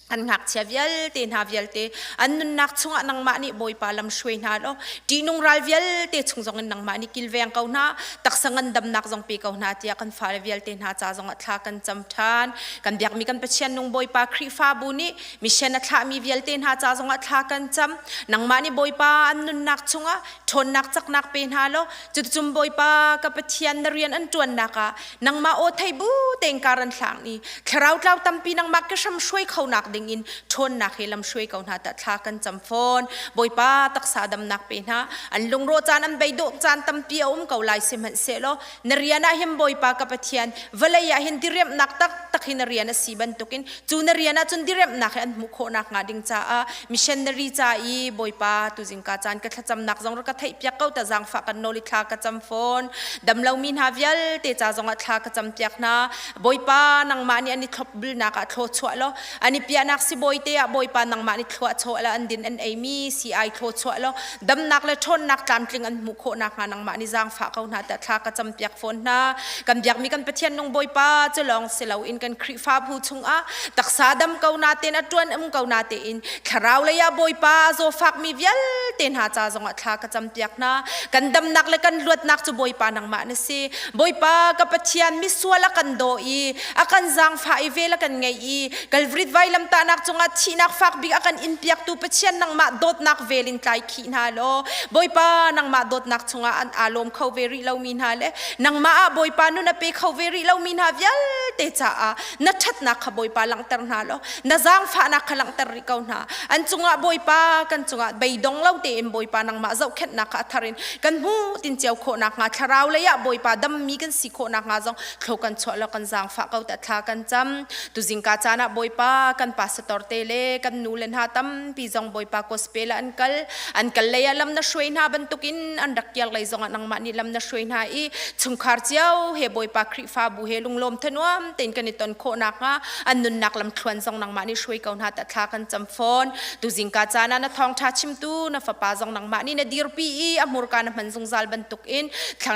Speaker 10: an ngakchia vialte hna vialte an nunnak chungah nangmah nih Bawipa lam hruai hna law ṭihnung ral vialte chung zongin nangmah nih kilveng ko hna taksa ngandamnak zong pe ko hna tiah kan fale vialte hna ca zongah thla kan cam ṭhan. Kan biakmi kan Pathian nung Bawipa Khrihfabu nih mission a thlahmi vialte hna ca zongah thla kan cam. Nangmah nih Bawipa an nunnak chungah ṭhawnnak caknak pe hna law cuticun Bawipa ka Pathian na rian an ṭuannak ah nangmah aw thei bu tein kar an hlang i thlarau tlau tampi nangmah ke hram hruai kho nak ding in ṭhawnnak he lam hruai ko hna ta thla kan cam fawn. Bawipa taksa damnak pe hna. An lungrawh caan an beidawh caan tampi a um ko lai sihmanhsehlaw na rian ah hin Bawipa ka Pathian vawlei ah hin diriamhnak taktak hi na rian a si bantukin cu na rian ah cun diriamhnak hi an hmuh khawh nakhnga ding caah missionary ca i Bawipa tuzingka caan ka thlacamnak zong rak ka theihpiak ko ta zaangfah kan nawl i thla ka cam fawn. Damlomi hna vialte ca zongah thla ka campiak hna. Bawipa nangmah nih an i thlopbulnak ah thlaw chuah law an i piahnak sibawi te ah Bawipa nangmah nih thlua chuah law an din an eimi si ai thlaw chuah law damnak le ṭhawnnak tlamtling an hmuh khawh nakhnga nangmah nih zaangfah ko hna tiah thla ka campiak fawn hna. Kan biakmi kan Pathian nung Bawipa cu lawng si loin kan Khrihfabu chungah taksa dam ko na tein a ṭuan um ko na tein thlarau lei ah Bawipa a zawfakmi vialte hna ca zongah thla ka campiak hna. Kan damnak le kan luatnak cu Bawipa nangmah na si. Bawipa ka Pathian misual a kan daw i a kan zaangfah i vel a kan ngeih i Calvary vailamtahnak cungah thihnak fak bik a kan inpiaktu Pathian nangmah dawtnak vel in tlai khih hna law Bawipa nangmah dawtnak chungah an aa lawm kho ve rih lomi hna le nangmah ah Bawipa nun a pe kho ve rih lomi hna vialte caah na ṭhatnak kha Bawipa langhter hna law na zaangfahnak kha langhter rih ko hna. An cungah Bawipa kan cungah beidong lo tein. tein Bawipa nangmah zohkhenhnak kha a thar in kan hmu tin cio khawh nakhnga thlarau lei ah Bawipa dammi kan si khawh nakhnga zong thlo kan chuah lo kan zaangfah ko ta thla kan cam. Tuzingka caan ah Bawipa kan pastor te le kan nu le hna tampi zong Bawipa gospel ah an kal. An kal lei ah lam na hruai hna bantukin an rak kiar lei zong ah nangmah nih lam na hruai hna i chungkhar cio he Bawipa Khrihfabu he lunglawm thanuam tein kan i ton khawh nakhnga an nunnak lamthluan zong nangmah nih hruai ko hna ta thla kan cam fawn. Tuzingka caan ah na thawngṭha chimtu na fapa zong nangmah nih na dirpi i a hmurka na hman zungzal bantukin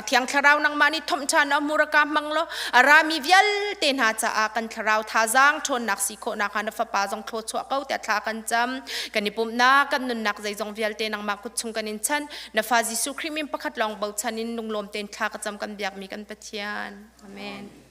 Speaker 10: thiang thlarau nangmah nih thomh ṭhan a hmurka hmang law a rami vialte hna caah kan thlarau thazaang ṭhawnnak si khawh nakhnga na fapa zong thlawchuah ko tiah thla kan cam. Kan i pumhnak kan nunnak zeizong vialte nangmah kut chung kan in chan. Na fa Jesuh Khrih min pakhat lawng bochan in lunglawm tein thla ka cam kan biakmi kan Pathian. Amen.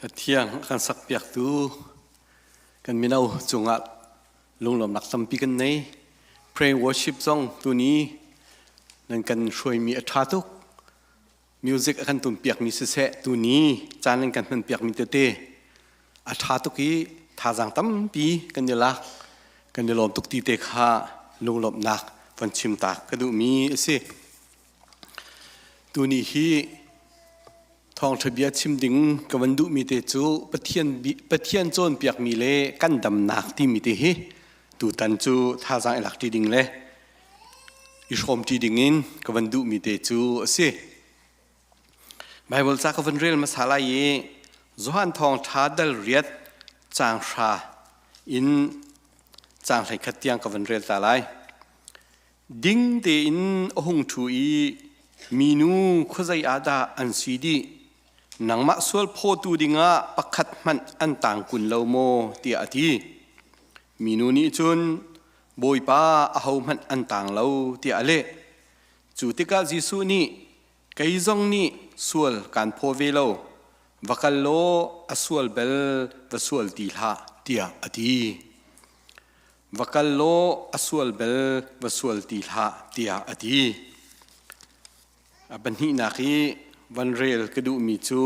Speaker 3: Hlathiang kan sakpiaktu kan mino cungah lunglawmnak tampi kan nei. Pray worship zong tuni nan kan hruaimi a ṭha tuk. Music a kan tumpiakmi siseh tuni caan nan kan hmanpiakmi tete a ṭha tuk i thazaang tampi kan i lak kan i lawm tuk ti te kha lunglawmhnak van chim ta ka duhmi a si. Tuni hi thawngṭha bia chim ding ka van duhmi te cu Pathian Pathian cawnpiakmi le kan damnak timi te hi tutan cu thazaang i lak ṭi ding le i hrawm ṭi ding in ka van duhmi te cu a si. Baibal ca ka van rel hmasa lai i Johan thawngṭha dal riat caang hra in caang 11 tiang ka van rel ta lai. Ding tein a hung ṭhu i minu khuazei ah dah an si dih? Nangmah sual phawtu dingah pakhat hmanh an tang kun lo maw? tiah a ti. Minu nih cun, Bawipa, ahohmanh an tang lo, tiah a leh. Cu tikah Jesuh nih, Kei zong nih sual kaan phaw ve lo, va kal law a sual bel va sual ti hlah, tiah a ti. Va kal law a sual bel va sual ti hlah tiah a ti. A pahnihnak i van rel ka duhmi cu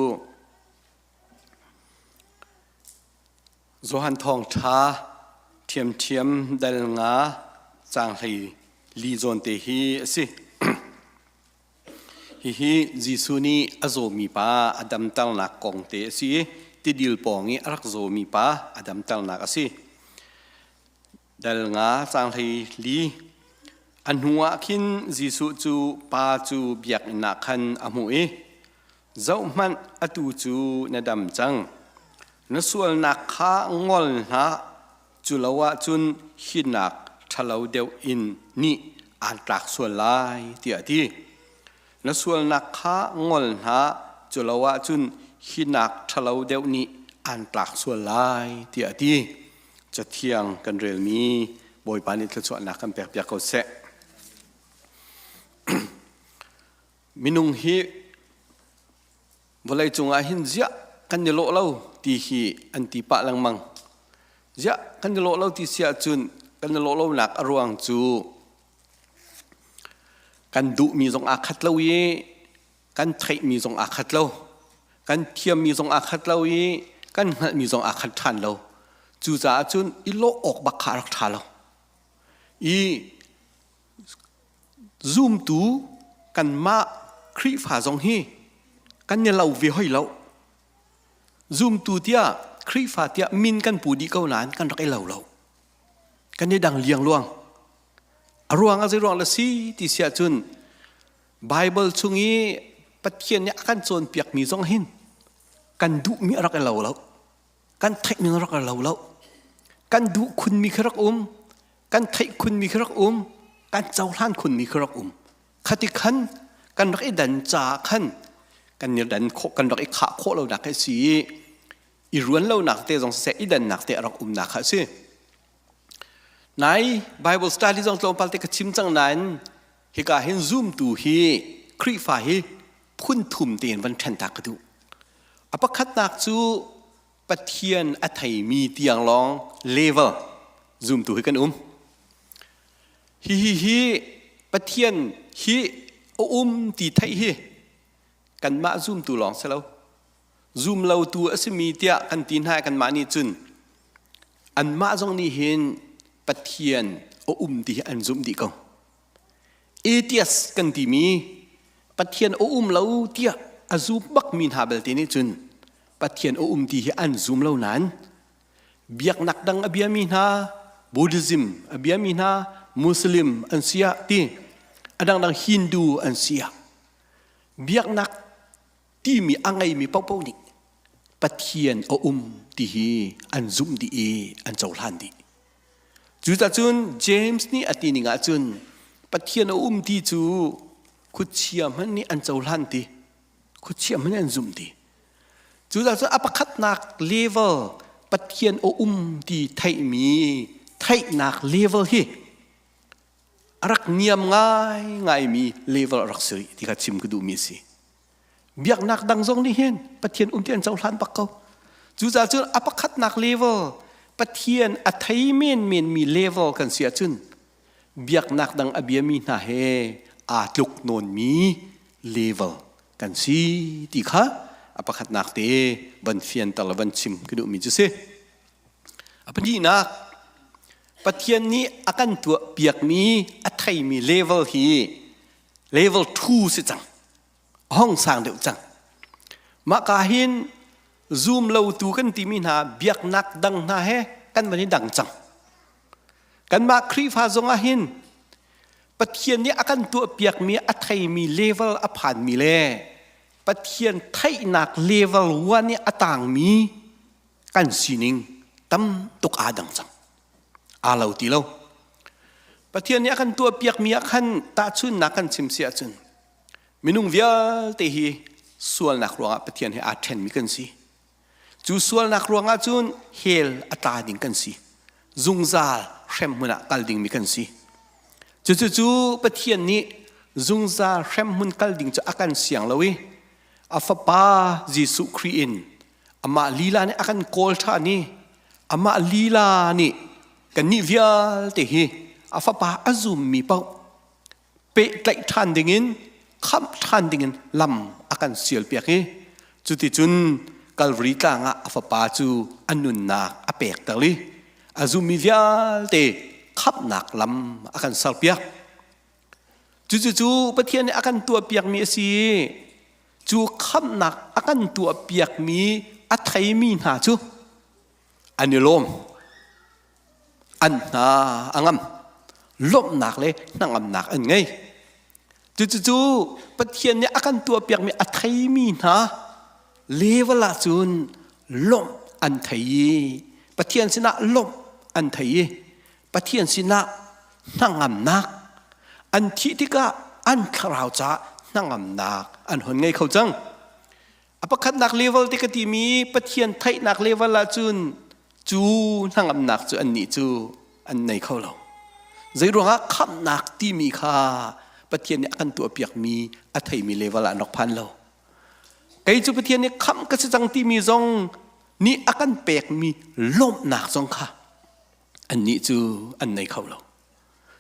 Speaker 3: Johan Thawngṭha ṭhiamṭhiam dal nga caang hlei li zawn te hi a si. Hihi Jesuh nih a zawmi pa a damternak kong te a si i tidil pawng i a rak zawmi pa a damternak a si. Dal nga caang hlei li. A hnu ah khin Jesuh cu pa cu biakinn ah khan a hmuh i, Zohhmanh, atu cu na dam cang. Na sualnak kha ngol hlah, cu lo ahcun hinak ṭhalo deuh in nih aan tlak sual lai tiah a ti. Na sualnak kha ngol hna, cu lo ahcun hinak ṭhalo deuh nih aan tlak sual lai tiah a ti. Cathiang kan relmi Bawipa nih thluachuahnak kan pekpiak ko seh. Minung hi Vawleicung ah hin ziah kan i lawh lo ti hi an ti pah lengmang. Ziah kan i lawh lo ti si ahcun kan i lawh lonak a ruang cu kan duhmi zong aa khat lo i kan theihmi zong aa khat lo. Kan thiammi zong aa khat lo i kan hngalhmi zong aa khat ṭhan lo. Cucaah cun i lawh awk bak kha a rak ṭha lo. I Zumtu kanmah Khrihfa zong hi kan i lo ve hoi lo. Zumtu tiah Khrihfa tiah min kan pu dih ko nain kan rak i lo lo. Kan i dang liangluang. A ruang a zei ruang le si ti si ahcun Bible chung i Pathian nih a kan cawnpiakmi zong hin kan duhmi a rak i lo lo. Kan theihmi a rak i lo lo. Kan duh khunmi khi rak um. Kan theih khunmi khi rak um kan cohlan khunmi khi rak um khati khan kan rak i dan caah khan kan i dan khawh kan rak i khah khawh lonak hi si i i ruan lonak te zong siseh i dannak te a rak umnak kha a si nai Bible study zong tlawmpal te ka chim cang nain hika hin zumtu hi Khrihfa hi phun thum tein van ṭhen ta ka duh a pakhatnak cu Pathian a theimi tiang lawng level zumtu hi kan um. Hihi hi Pathian hi a um ti theih hi kanmah zumtu lawng si lo. Zum lotu a simi tiah kan ti hna kanmah nih cun anmah zong nih hin Pathian a um ti hi an zumh dih ko. Atheist kan timi Pathian a um lo tiah a zum bakmi hna belte nih cun Pathian a um ti hi an zum lo nain biaknak dang a biami hna Buddhism a biami hna Muslim an si ah ti a dangdang Hindu an si ah biaknak timi a ngeimi paohpaoh nih Pathian a um ti hi an zumh dih i an cohlan dih. Cucacun James nih a ti ning ahcun Pathian a um ti cu khuachia hmanh nih an cohlan ti khuachia hmanh nih an zumh ti. Cucacun a pakhatnak level Pathian a um ti theihmi theihnak level hi a rak niam ngaingaimi level a rak si rih ti kha chim ka duhmi a si. Biaknak dang zong nih hin Pathian um ti an cohlan bak ko.
Speaker 11: Cucaah cun a pakhatnak level Pathian a thei menmen mi level kan si ahcun biaknak dang a biami hna he aa tluk nawnmi level kan si ti kha a pakhatnak te van fianter le van chim ka duhmi cu si. A pahnihnak, Pathian nih a kan tuah piakmi a theimi level hi level 2 si cang. A hong sang deuh cang. Mah ka hin zum lotu kan timi hna biaknak dang hna he kan van i dang cang. Kanmah Khrihfa zong ah hin Pathian nih a kan tuahpiakmi a theimi level a phanmi le Pathian theihnak level one i a tangmi kan sining tam tuk aa dang cang. Aa lo ti lo. Pathian nih a kan tuahpiakmi ah khan tahchunnak kan chim si ahcun minung vialte hi sualnak ruangah Pathian he aa ṭhenmi kan si. Cu sualnak ruangah cun hell a tla ding kan si. Zungzal hremhmun ah kal dingmi kan si. Cucu cu Pathian nih zungzal hremhmun kal ding cu a kan siang lo i a fapa Jesuh Khrih in amah lila nih a kan kawl ṭhan i amah lila nih kannih vialte hi a fapa a zummi paoh pehtlaih ṭhan dingin khamh ṭhan dingin lam a kan sialpiak i cuticun Kalvari tlang ah a fapa cu a nunnak a pekter i a zummi vialte khamhnak lam a kan serpiak. Cucu Pathian nih a kan tuahpiakmi a si i cu khamhnak a kan tuahpiakmi a theimi hna cu an i lawm. An hna a ngam. Lawmhnak le hnangamnak an ngei. Cucu Pathian nih a kan tuahpiakmi a theimi hna level ah cun lawmh an thei i Pathian sinah lawmh an thei i Pathian sinah hnangamnak an thih tikah an thlarau caah hnangamnak an hon ngei kho cang. A pakhatnak level te ka timi Pathian theihnak level ahcun cu hnangamnak cu annih cu an nei kho lo. Zeiruangah khamhnak timi kha Pathian nih a kan tuahpiakmi a theimi level ah an rak phan lo. Kei cu Pathian nih khamh ka si cang timi zong nih a kan pekmi lawmhnak zong kha annih cu an nei kho lo.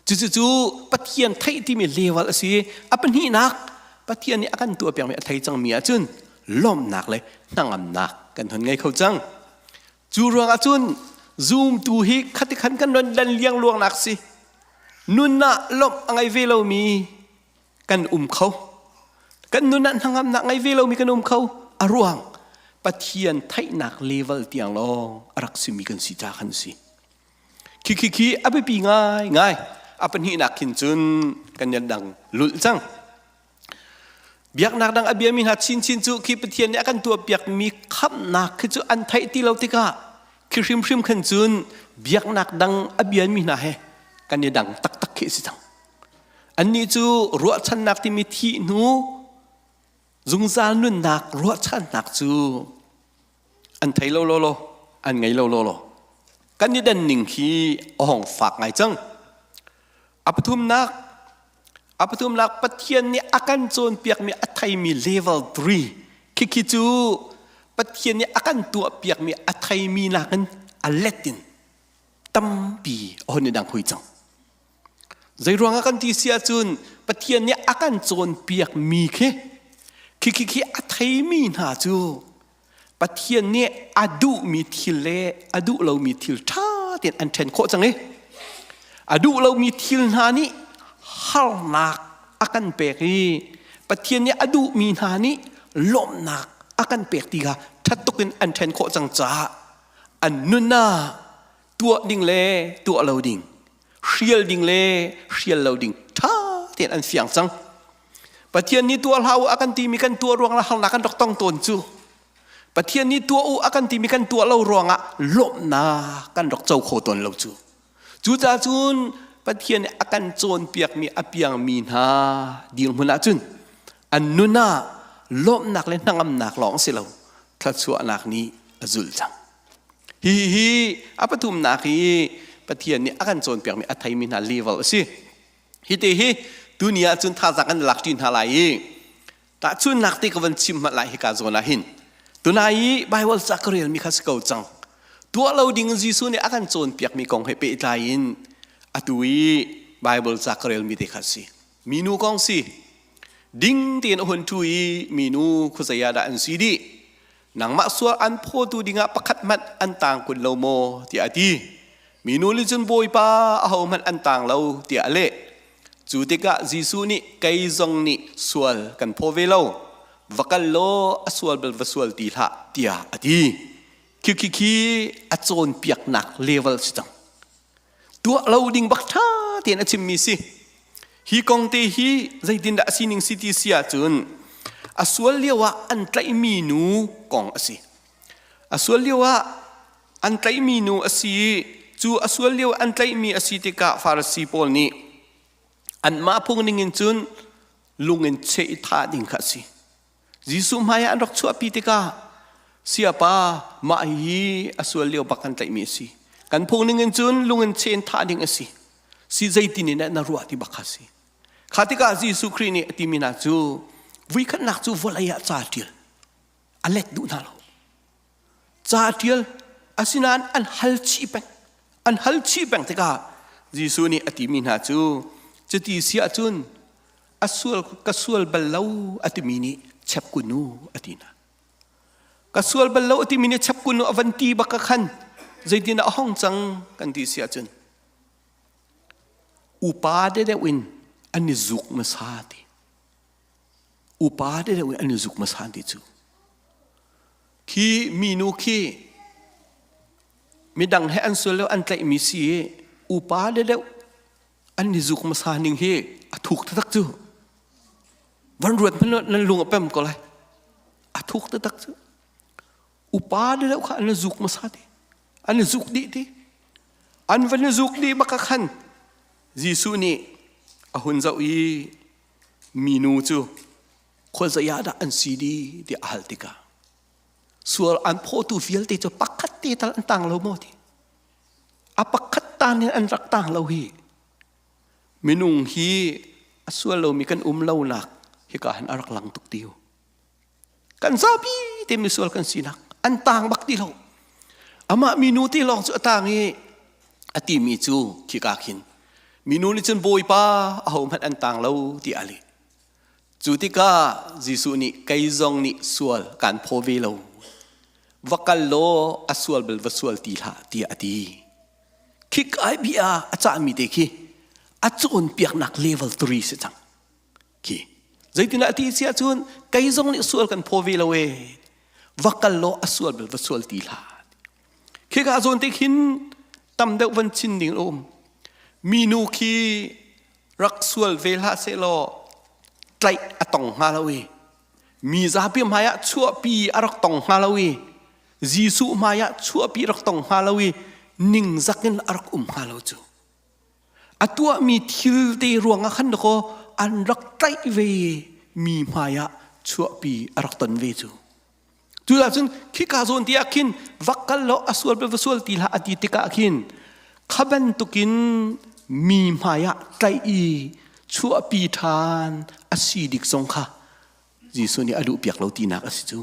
Speaker 11: Cucu cu Pathian theih timi level a si. A pahnihnak Pathian nih a kan tuahpiakmi a thei cangmi ahcun lawmhnak le hnangamnak kan hun ngei kho cang. Cu ruangah cun zumtu hi khatikhan kan ron dan liangluangnak si. Nun ah lawmh a ngei ve lomi kan um kho. Kan nun ah hnangamnak ngei ve lomi kan um kho. A ruang Pathian theihnak level tiang lawng a rak simi kan si ca khan si. Khi khi khi a biapi ngai ngai. A pahnihnak khin cun kan yan dang lulh cang. Biaknak dang a biami hna chinchin cu khi Pathian nih a kan tuahpiakmi khamhnak khi cu an theih ti lo tikah khi hrimhrim khan cun biaknak dang a biami hna he kan i dang taktak khi a si cang. Annih cu ruahchannak timi thih hnu zungzal nunnak ruahchannak cu an thei lo lo lo an ngei lo lo lo kan i dan ning khi a hong fak ngai cang. A pathumnak a pathumnak Pathian nih a kan cawnpiakmi a theimi level 3 khikhi cu Pathian nih a kan tuahpiakmi a theimi nakin a let in tampi a hon i dang hui cang. Zeiruangah kan ti si ahcun Pathian nih a kan cawnpiakmi khi khi khi khi a theimi hna cu Pathian nih a duhmi thil le a duh lomi thil ṭha tein an ṭhen khawh cang i a duh lomi thil hna nih harnak a kan pek i Pathian nih a duhmi hna nih lawmhnak a kan pek ti kha ṭhat tuk in an ṭhen khawh cang caah an nun ah tuah ding le tuah lo ding hrial ding le hrial lo ding ṭha tein an fiang cang. Pathian nih tuah hlah u a kan timi kan tuah ruangah harnak kan rak tong tawn cu. Pathian nih tuah u a kan timi kan tuah lo ruangah lawmhnak kan rak co kho tawn lo cu. Cucaah cun Pathian nih a kan cawnpiakmi a piangmi hna dirhmun ahcun an nun ah lawmhnak le hnangamnak lawng si lo thluachuahnak nih a zulh cang. Hi hi a pathumnak hi Pathian nih a kan cawnpiakmi a theimi hna level a si. Hi te hi tuni ah cun thazaang kan lak ṭi hna lai i tahchunnak te ka van chim hmanh lai hika zawn ah hin. Tunai i Bible ca ka relmi kha si ko cang. Tuah lo ding in Jesuh nih a kan cawnpiakmi kong he pehtlai in atu i Bible ca ka relmi te kha si. Minu kong si. Ding tein a hun ṭhu i minu khuazei ah dah an si dih? Nangmah sual an phawtu dingah pakhat hmanh an tang kun lo maw? tiah a ti. Minu nih cun Bawipa ahohmanh an tang lo tiah a leh. Cu tikah Jesuh nih kei zong nih sual kan phaw ve lo. Va kal law a sual bal va sual ti hlah tiah a ti. Khi khi khi a cawnpiaknak level si cang. Tuah lo ding bak ṭha tein a chimmi si. Hi kong te hi zeitindah a sining si ti si ahcun a sual lio ah an tlaihmi nu kong a si. A sual lio ah an tlaihmi nu a si i cu a sual lio an tlaihmi a si tikah Farasi pawl nih anmah phung ningin cun lung in cheh i thah ding kha a si. Jesuh hmaiah an rak chuahpi tikah siapa mah hi a sual lio bak kan tlaihmi a si. Kan phung ningin cun lung in cheh in thah ding a si. Si zeitin in na ruah ti bak kha a si. Kha tikah Jesuh Khrih nih a timi hna cu vuikhatnak cu vawlei ah ca ṭial a let duh hna lo. Ca a ṭial asinain an hal chih peng. An hal chih peng tikah Jesuh nih a timi hna cu cuti si ahcun a sual ka sual bal lo a timi nih chep kun u a ti hna. Ka sual bal lo a timi nih chep kun u a van ti bak ka khan zeitin a hong cang kan ti si ahcun upa deuh in an i zuk hmasa ti. Upa deuh in an i zuk hmasa ti cu. Khi minu khi midang he an sual lo an tlaihmi si i upa deuh an i zuk hmasa ning hi a thuk taktak cu. Van ruat hmanh nan lung a pem ko lai. A thuk taktak cu. Upa deuh kha an i zuk hmasa ti. An i zuk dih ti. An van i zuk dih bak khan Jesuh nih a hun zoh i minu cu khuazei ah dah an si dih tiah a hal tikah sual an phawtu vialte cu pakhat te tal an tang lo maw ti a pakhat tan in an rak tang lo hi minung hi a sual lomi kan um lonak hika hin a rak lang tuk tiu kan zapi te misual kan sinak an tang bak ti lo amah minu te lawng cu a tang i a timi cu khika khin minu nih cun bawipa ahohmanh an tang lo ti a leh cu tikah Jesuh nih kei zong nih sual kaan phaw ve lo va kal law a sual bal va sual ti hlah tiah a ti khik ai bia a cahmi te khi a cawnpiaknak level 3 si cang khi zeitinah a ti si ahcun kei zong nih sual kan phaw ve lo e va kal law a sual bal va sual ti hlah khika zawn te khin tam deuh van chin ding a um minu khi rak sual ve hlah seh law tlaih a tong hnga lo i mi zapi hmai ah chuahpi a rak tong hnga lo i Jesuh hmai ah chuahpi rak tong hnga lo i ningzak in a rak um hnga lo cu A tuahmi thil te ruangah khan dakaw an rak tlaih ve mi hmaiah chuahpi a rak ton ve cu. Cu cun khika zawn ti ah khin va kal law a sual va sual ti hlah a ti tikah khin kha bantukin mi hmaiah tlaih i chuahpi ṭhan a si dik zong kha Jesuh nih a duhpiak lo tinak a si cu.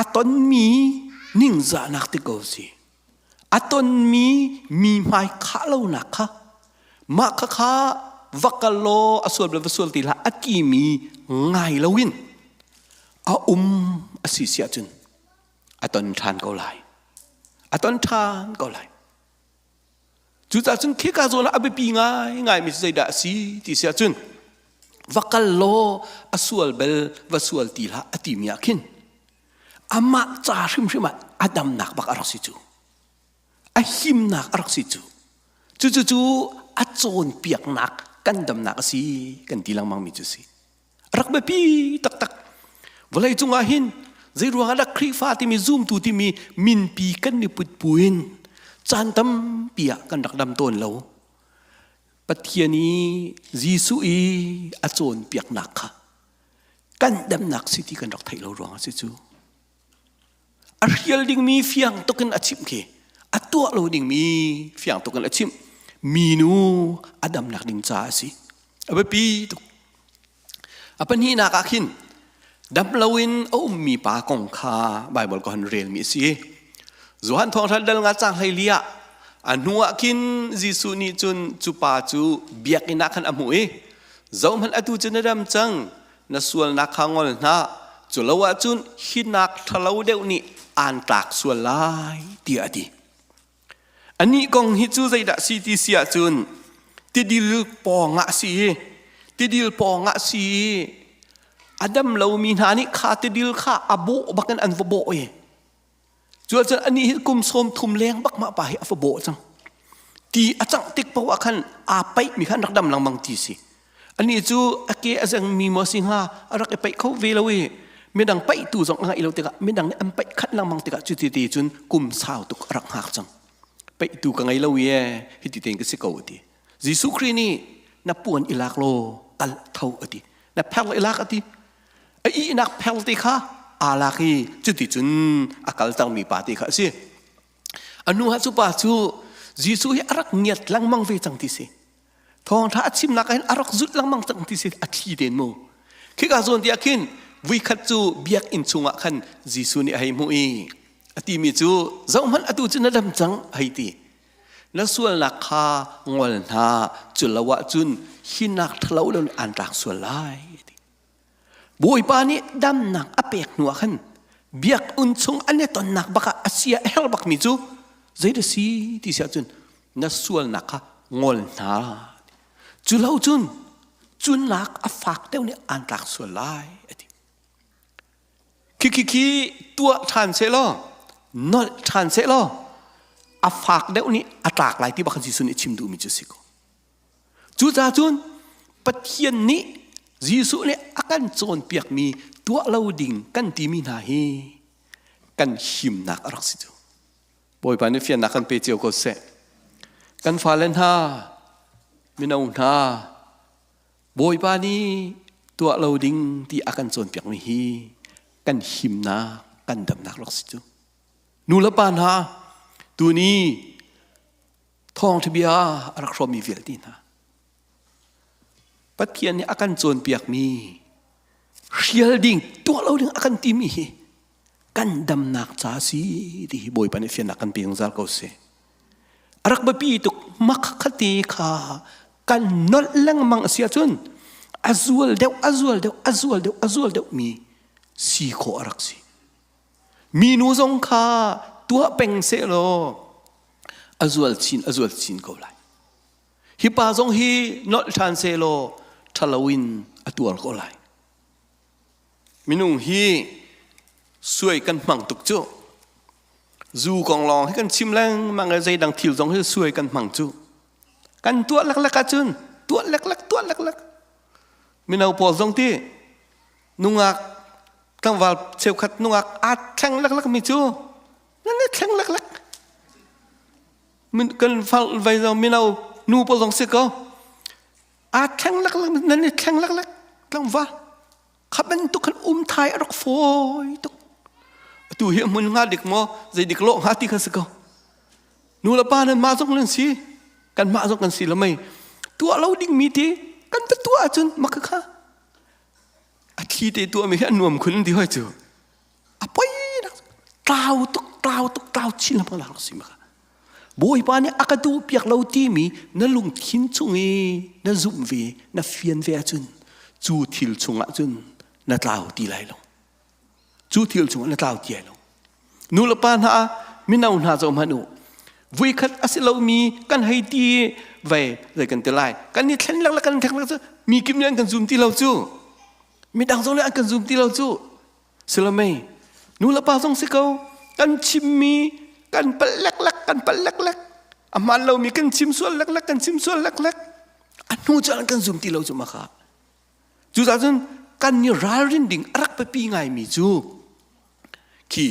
Speaker 11: A tonmi ningzahnak ti ko si. A tonmi mi hmai khah lonak kha mah kha kha va kal law a sual va sual ti hlah a timi ngai loin a um a si si ahcun a ton ṭhan ko lai. A ton ṭhan ko lai. Cucaah cun khika zawn ah a biapi ngaingaimi cu zeidah a si ti si ahcun va kal law a sual bel va sual ti hlah a timi ah khin amah ca hrimhrim ah a damnak bak a rak si cu a himnak a rak si cu cucu a cawnpiaknak kan damnak a si kan ti lengmang mi cu si rak biapi taktak vawlei cungah hin zeiruang ah dah Khrihfa timi zumtu timi minpi kan i put buin caan tampi ah kan rak dam tawn lo Pathian i Jesuh i a cawnpiaknak kha kan damnak si ti kan rak theih lo ruang a si cu a hrial dingmi fiang tukin a chimh khi a tuah lo dingmi fiang tukin a chimh minu a damnak ding ca a si a biapi tuk. A pahnihnak ah khin dam loin a ummi pa kong kha Baibal ka hun relmi a si. Johan thawngṭha dal nga cang hleili ah a hnu ah khin Jesuh nih cun cu pa cu biakinn ah khan a hmuh i zohhmanh atu cu na dam cang na sualnak kha ngol hna cu lo ahcun hinak ṭhalo deuh nih aan tlak sual lai tiah a ti. Anih kong hi cu zeidah si ti si ahcun tidil pawngah a si i tidil pawngah a si i a dam lomi hna nih kha tidil kha a bawh bakin an va bawh i cu ahcun anih hi kum 30 leng bak mah pa hi a va bawh cang. Ti a cangh tik paoh ah khan aa paihmi kha an rak dam lengmang ti si. Anih cu a ke a zengmi maw si hnga a rak i paih kho ve lo i midang paihtu zong a ngeih lo tikah midang nih an paih khat lengmang tikah cuti ti cun kum sau tuk a rak hngak cang. Paihtu ka ngei lo i hiti tein ka si ko a ti. Jesuh Khrih nih na puan i lak law kal tho a ti. Na pher i lak a ti. A ihnak pher te kha aa lak i cuti cun a kal tangmi pa te kha a si. A nu ah cu pa cu Jesuh hi a rak ngiat lengmang ve cang ti si. Thawngṭha a chimnak ah hin a rak zulh lengmang cang ti si a thli ten mu. Khika zawn ti ah khin vuikhat cu biakinn chungah khan Jesuh nih a hei hmuh i a timi cu zohhmanh atu cu na dam cang a hei ti. Na sualnak kha ngol hna cu lo ahcun hinak ṭhalo lo nih aan tlak sual lai ti. Bawipa nih damnak a pek hnu ah khan biakinn chung an i tonnak bak ah a sia a herh bakmi cu zeidah si ti si ahcun na sualnak kha ngol hna. Cu lo cun cunnak a fak deuh nih aan tlak sual lai a ti. Khi khi khi tuah ṭhan seh law nolh ṭhan seh law a fak deuh nih a tlak lai ti bak Jesuh nih chim duhmi cu si ko. Cucaah cun Pathian nih Jesuh nih a kan cawnpiakmi tuah lo ding kan timi hna hi kan himnak a rak si cu. Bawipa nih fiannak kan pe cio ko seh. Kan fale hna, mino hna, Bawipa nih tuah lo ding ti a kan cawnpiakmi hi kan himnak, kan damnak rak si cu. Nu le pa hna, tuni thawngṭha bia a rak hrawmmi vialte hna Pathian nih a kan cawnpiakmi hrial ding tuah lo ding a kan timi hi kan damnak ca si ti hi Bawipa nih fiannak kan pe zungzal ko seh. A rak biapi tuk makhate kha kan nolh lengmang a si ahcun a zual deuh a zual deuh a zual deuh a zual deuh mi si khawh a rak si. Minu zong kha tuah peng sehlaw a zual chin a zual chin ko lai. Hi pa zong hi nolh ṭhan sehlaw ṭhalo in a tuar ko lai. Minung hi suai kan hmang tuk cu. Zu kong lawng hi kan chim lengmang i zeidang thil zong hi suai kan hmang cu. Kan tuah leklek ahcun tuah leklek tuah leklek. Mino pawl zong ti nungak tlangval cheukhat nungak aa thleng leklek mi cu nan i thleng leklek kan fal vai zong mino nu pawl zong si ko aa thleng leklek nan i thleng leklek tlangval kha bantuk khan um thai a rak fawi tuk atu hi hmun hnga dik maw zei dik lawh hnga ti kha si ko nu le pa nan mah zong nan si kan mah zong kan si lo mei tuah lo ding mi ti kan ta tuah ahcun maka kha a thli te tuahmi hi a nuam khun ti hoi cu a poi nak tlau tuk tlau tuk tlau chin lengmang la si maka Bawipa nih a ka duh piak lo timi na lungthin chung i na zumh ve na fian ve ahcun cu thil chungah cun na tlau ti lai lo cu thil chungah na tlau ti lai lo nu le pa hna mino hna zoh hmanh u vuikhat a si lomi kan hei ti vei zei kan ti lai kan i thlen lek kan thlen lek cu mi kim nih an kan zum ti lo cu midang zong nih an kan zum ti lo cu silomei nu le pa zong si ko kan chimmi kan palh leklek kan palh leklek a hmaan lomi kan chim sual leklek kan chim sual leklek a hnu cu an kan zum ti lo cu maka Cucaah cun kan i ralrin ding a rak biapi ngaimi cu khi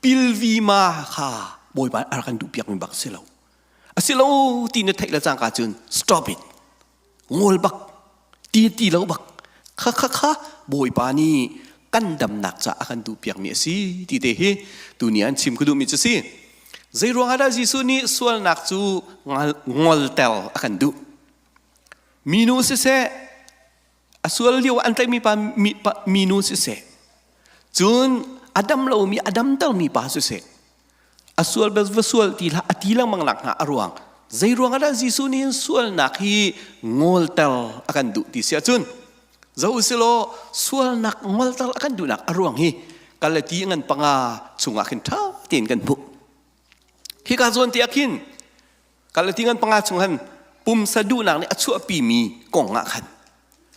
Speaker 11: pilvima kha Bawipa a rak kan duhpiakmi bak si lo. A si lo ti na theih le cangka cun stop it. Ngol bak. Ti ti lo bak. Kha kha kha Bawipa nih kan damnak caah a kan duhpiakmi a si ti te hi tuni an chim ka duhmi cu si. Zei ruangah dah Jesuh nih sualnak cu ngolter a kan duh? Minu siseh, A sual lio an tlaihmi pa mi, pa, minu siseh, cun a dam lomi a damtermi pa siseh, a sual bel va sual ti hlah a ti lengmang nak hnga a ruang zei ruang ah dah Jesuh nih hin sualnak hi ngolter a kan duh ti si ahcun zo usilaw sualnak ngolter a kan duhnak a ruang hi Galati ngan panga chungah khin ṭha tein kan hmuh. Hika zawn te ah khin Galati ngan panga chung han pumsa duhnak nih a chuahpimi kong ah khan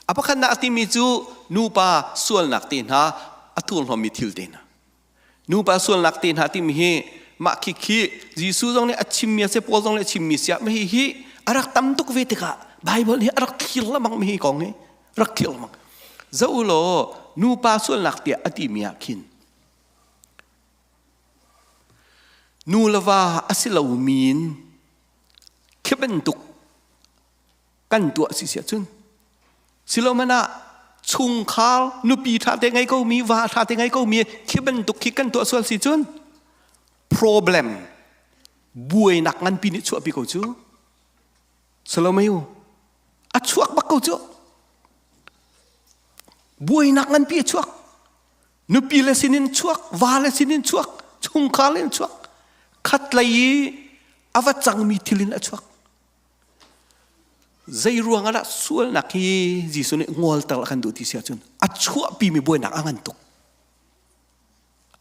Speaker 11: a pakhatnak a timi cu nupa sualnak te hna a thurhnawmmi thil te hna nupa sualnak te hna timi hi mah khi khi Jesuh zong nih a chimmi a si Paul zong nih a chimmi siah hi hi a rak tam tuk ve tikah Bible nih a rak thlir lengmang mi hi kong hi rak thlir lengmang zoh u law nupa sualnak tiah a timi ah khin nu le va a si lomi in khi bantuk kan tuah si siah cun siloman ah chungkhar nupi ṭha te ngei ko mi va ṭha te ngei ko mi khi bantuk khi kan tuah sual si cun problem buainak nganpi nih chuahpi ko cu Salomayu a chuak bak ko cu buainak nganpi a chuak nupi le sinin chuak va le sinin chuak chungkhar le in chuak khat lei i a va cangmi thil in a chuak Zei ruang ah dah sualnak hi Jesuh nih ngolter a kan duh ti si ahcun a chuahpimi buainak a ngan tuk.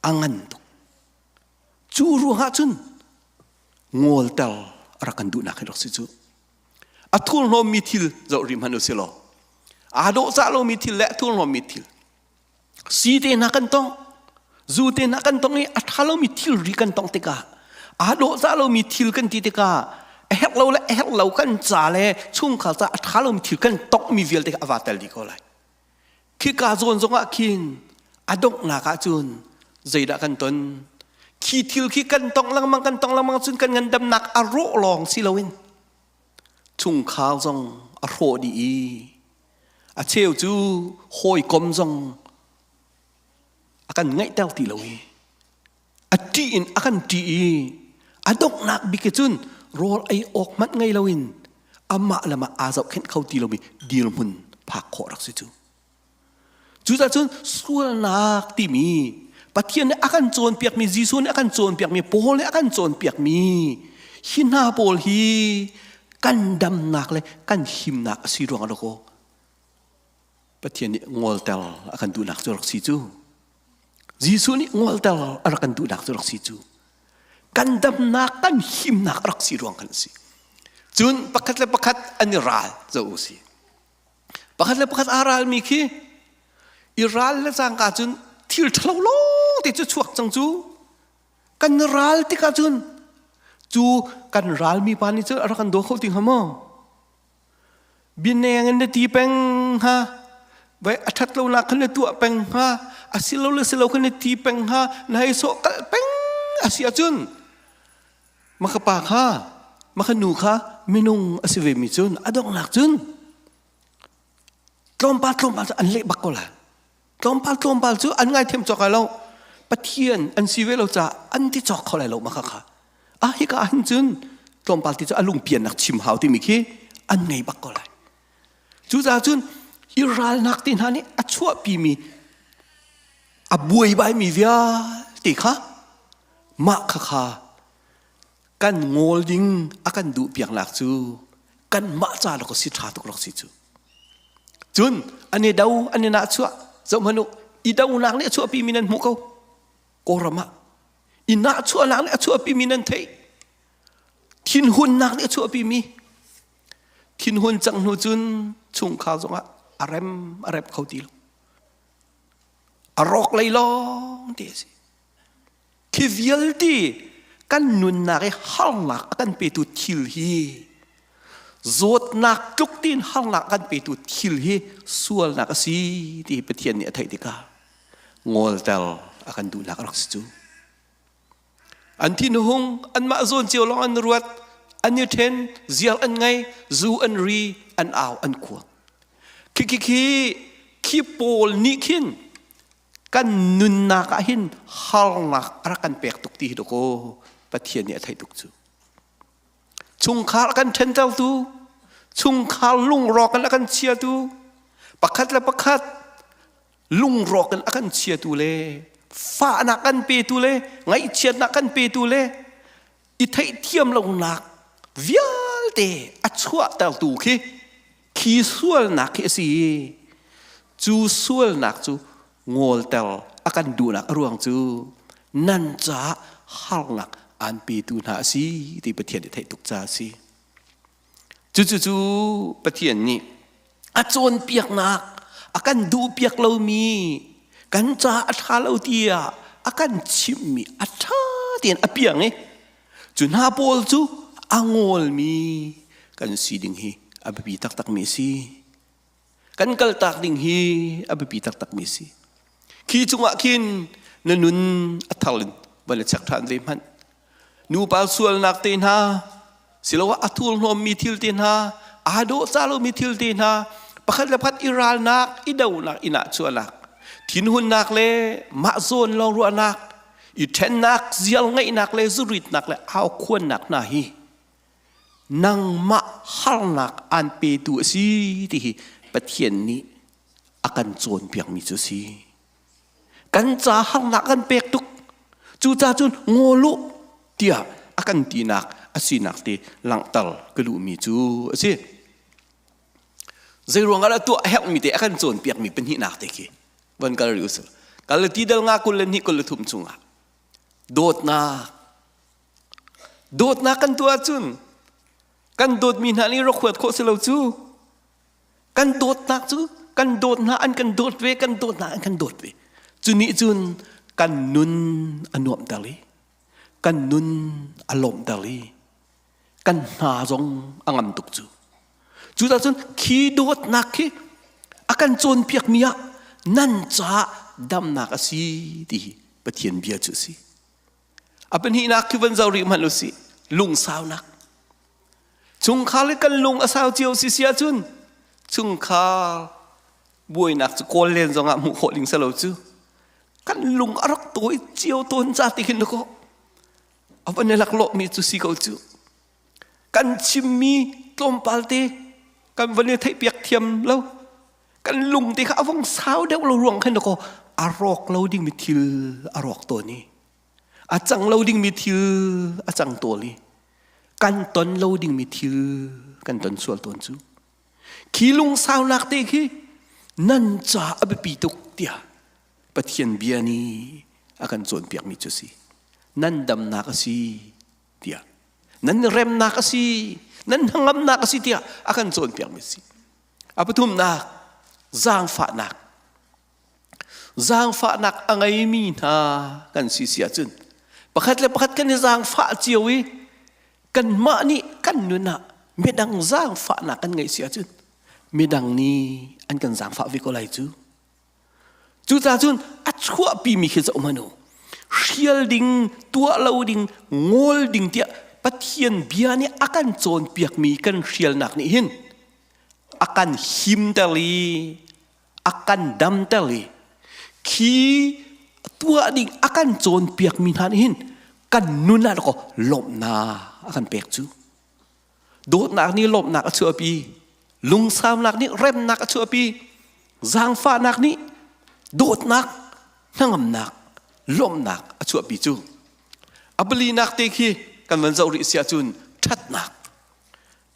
Speaker 11: A ngan tuk. Cu ruang ah cun ngolter a rak kan duhnak hi rak si cu. A thurhnawmmi thil zoh rih hmanh u si law aa dawhcah lomi thil le a thurhnawmmi thil Si te hna kan tong, zu te hna kan tong i a ṭha lomi thilri kan tong tikah aa dawhcah lomi thil kan ti tikah a herh lo le a herh lo kan ca le chungkhar ca a ṭha lomi thil kan tonghmi vialte kha a vaa tel dih ko lai. Khika zawn zongah khin a donghnak ah cun zeidah kan ton? Khi thil khi kan tong lengmang kan tong lengmang cun kan ngandamnak a rawh lawng si loin chungkhar zong a hrawh dih i A cheu cu hawikom zong a kan ngaihter ti lo i a ṭih in a kan ṭih i a donghnak bik i cun rawl ei awk hmanh ngei loin amah le mah aa zohkhenh kho ti lomi dirhmun phak khawh rak si cu. Cucaah cun sualnak timi Pathian nih a kan cawnpiakmi Jesuh nih a kan cawnpiakmi Paul nih a kan cawnpiakmi hi hna pawl hi kan damnak le kan himnak a si ruang ah kaw Pathian nih ngolter a kan duhnak cu rak si cu Jesuh nih ngolter a rak kan duhnak cu rak si cu kan damnak kan himnak a rak si ruang kan si cun pakhat le pakhat an i ral zo u si pakhat le pakhat aa ralmi khi i ral le cangka cun thil ṭhalo lawng te cu chuak cang cu kan ral tikah cun cu kan ralmi pa nih cun a rak kan daw kho ti hnga maw bianeng in na ti peng hnga vai a ṭhat lonak khan na tuah peng hnga a si lo le si lo khan na ti peng hnga na hei sawh kalh peng a si ahcun maka pa kha maka nu kha minung a si ve mi cun a donghnak cun tlawmpal tlawmpal cu an leh bak ko lai tlawmpal tlawmpal cu an ngaithiam cawk lai lo pathian an si ve lo caah an ti cawk kho lai lo maka kha ah hika ah hin cun tlawmpal ti cu a lungpiannak chim hau timi khi an ngei bak ko lai cucaah cun i ralnak te hna nih a chuahpimi a buaibaimi vialte kha mah khakha kan ngawl ding a kan duh piaknak cu kanmah ca lak si ṭha tuk rak si cu cun an i do an i nahchuah zoh hmanh u i donak nih a chuahpi mi nan hmuh ko kawlram ah i nahchuahnak nih a chuahpi mi nan theih thinhunnak nih a chuahpi mi thinhun cang hnu cun chungkhar zongah a rem a rep kho ti lo a rawk lei lawng ti a si Khi vialte kan nunnak i harnak a kan petu thil hi zawtnak tluk tiin harnak a kan petu thil hi sualnak a si ti Pathian nih a theih tikah ngolter a kan duhnak a rak si cu. An thinhung anmah zawn cio lawng an ruat an i ṭhen ziar an ngei zu an ri an au an kuang khi khi khi khi pawl nih khin kan nunnak ah hin harnak a rak kan pek tuk ti hi dawkaw Pathian nih a theih tuk cu chungkhar a kan ṭhentertu chungkhar lungrawk in a kan chiatu Pakhat le pakhat lungrawk in a kan chiatu le fahnak kan petu le ngaihchiatnak kan petu le i theihthiam lonak vialte a chuahtertu khi khi sualnak khi a si. Cu sualnak cu ngawlter a kan duhnak a ruang cu nan caah harnak aan petu hna a si ti Pathian nih theih tuk ca a si. Cucu cu Pathian nih a cawnpiaknak a kan duhpiak lomi kan caah a ṭha lo tiah a kan chimhmi a ṭha tein a piang i cu hna pawl cu a ngawlmi kan si ding hi a biapi taktakmi a si. Kan kaltak ding hi a biapi taktakmi a si. Khi cungah khin na nun a thar in van i check ṭhan ve hmanh. Nupa sualnak te hna, siloah a thurhnawmmi thil te hna, aa dawhcah lomi thil te hna, pakhat le pakhat i ralnak, i donak, i nahchuahnak, thinhunnak le mah zawn lawng ruahnak, i ṭhennak, zial ngeihnak le zuritnak le aukhuannak hna hi nangmah harnak aan petu a si ti hi Pathian nih a kan cawnpiakmi cu a si. Kan ca harnak kan pek tuk. Cucaah cun ngawl u tiah a kan tinak a sinak te langhter ka duhmi cu a si. Zeiruang ah dah tuah a herhmi te a kan cawnpiakmi pahnihnak te khi van kal rih usih. Kal le ti dal nga 22 23 chungah dawtnak dawtnak kan tuah ahcun kan dawtmi hna nih rak huat khawh si lo cu kan dawtnak cu kan dawt hna an kan dawt ve kan dawt hna an kan dawt ve cu nih cun kan nun a nuamhter i kan nun a lawmhter i kan hna zong a ngam tuk cu cucaah cun khi dawtnak khi a kan cawnpiakmi ah nan caah damnak a si ti hi Pathian bia cu a si a pahnihnak khi van zoh rih hmanh u sih lungsaunak Chungkhar le kan lung a sau cio si si ahcun chungkhar buainak cu kawl len zongah hmuh khawh ding selo cu kan lung a rak tawi cio tawn ca ti khin ko a van i laklawh mi cu si ko cu kan chimmi tlawmpal te kan van i theihpiak thiam lo kan lung te kha a vong sau deuh lo ruang khin ko a rawk lo ding mi thil a rawk tawn i a cang lo dingmi thil a cang tawl i kan ton lo dingmi thil kan ton sual tawn cu khi lungsaunak te khi nan ca a biapi tuk tiah Pathian bia nih a kan cawnpiakmi cu si nan damnak a si tiah nan remnak a si nan hnangamnak a si tiah a kan cawnpiakmi si a pathumnak zaangfahnak Zaangfahnak a ngeimi hna kan si si ahcun pakhat le pakhat kan i zaangfah cio i kanmah nih kan nun ah midang zaangfahnak kan ngeih si ahcun midang nih an kan zaangfah ve ko lai cu. Cucaah cun a chuahpimi khi zoh hmanh u. Hrial ding, tuah lo ding, ngol ding tiah Pathian bia nih a kan cawnpiakmi kan hrialnak nih hin a kan himter i a kan damter i khi tuah ding a kan cawnpiakmi hna nih hin kan nun ah kaw lawmhnak a kan pek cu dawtnak nih lawmhnak a chuahpi lungsaunak nih remnak a chuahpi zaangfahnak nih dawtnak hnangamnak lawmhnak a chuahpi cu a palinak te khi kan van zoh rih si ahcun ṭhatnak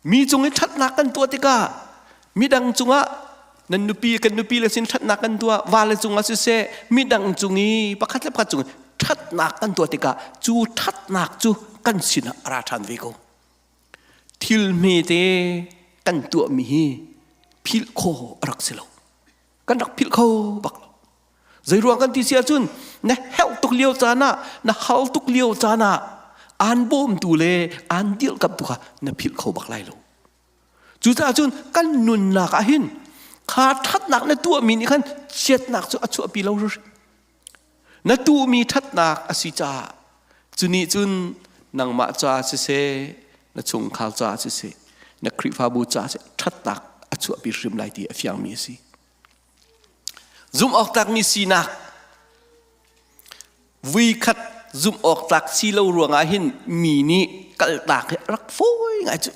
Speaker 11: Mi cung i ṭhatnak kan tuah tikah midang cungah nan nupi kan nupi le sin ṭhatnak kan tuah vale cungah siseh midang cung i pakhat le pakhat cung i ṭhatnak kan tuah tikah cu ṭhatnak cu kan sinah a ra ṭhan ve ko. Thil hmete kan tuahmi hi philh khawh a rak si lo. Kan rak philh kho bak lo. Zeiruang kan ti si ahcun na herh tuk lio caan ah na hal tuk lio caan ah aan bawmtu le aan dirhkamhtu kha na philh kho bak lai lo. Cucaah cun kan nunnak ah hin kha ṭhatnak na tuahmi nih khan chiatnak cu a chuahpi lo hrimhrim. Na tuhmi ṭhatnak a si caah cu nih cun nangmah caah siseh, na chungkhar caah siseh, na Khrihfabu caah siseh ṭhatnak a chuahpi hrim lai ti a fiangmi a si. Zumhawktlakmi sinak Vuikhat zumhawktlak si lo ruangah hin mi nih kaltak hi a rak fawi ngai cu.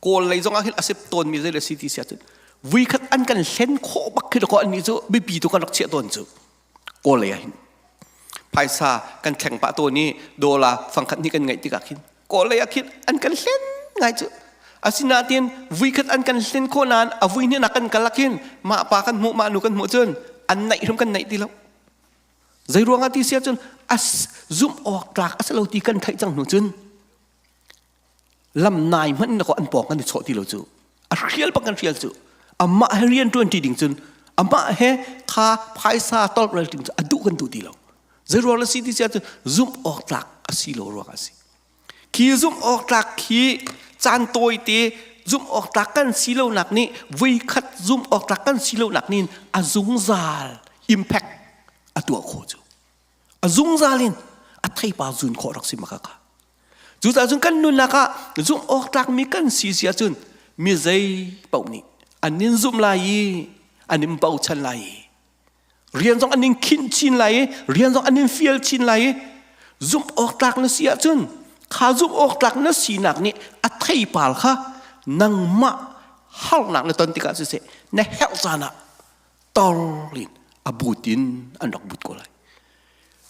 Speaker 11: Kawl lei zongah hin a sip tawnmi zei le si ti si ahcun. Vui khat an kan hlen khawh bak khi ko an nih cu bipi tu kan rak chiah tawn cu. Kawl lei ah hin. Phaisa kan thleng pah tawn i dola fangkhat ni kan ngeih tikah khin kawl lei ah khin an kan hlen ngai cu. Asinain vui khat an kan hlen khawh nain a vui hnih nak kan kal ah khin mah pa kan hmuh mah nu kan hmuh cun an naih hrim kan naih ti lo. Zei ruangah ti si ahcun as zumh awk tlak a si lo ti kan theih cang hnu cun lam nai hmanh na ko an pawng kan i chawh ti lo cu. A hrial bak kan hrial cu. Amah he rian ṭuan ṭi ding cun amah he kha phaisa tolrel ding cu a duh kan duh ti lo. Zei ruang le si ti si ahcun zumh awk tlak a si lo ruang a si. Khi zumh awk tlak khi caan tawi te zumh awk tlak kan si lonak nih voi khat zumh awk tlak kan si lonak nih a zungzal impact a tuah khawh cu. A zungzal in a theipa zun khawh rak si maka ka. Cucaah cun kan nunnak ah zumh awk tlakmi kan si si ahcun mi zei paoh nih an nin zumh lai i an in bochan lai i rian zong an in khinh chin lai i rian zong an in fial chin lai i zumh awk tlak na si ahcun kha zumh awk tlak na sinak nih a theipar kha nangmah harnak na ton tikah siseh na herh caan ah tor in a but in an rak but ko lai.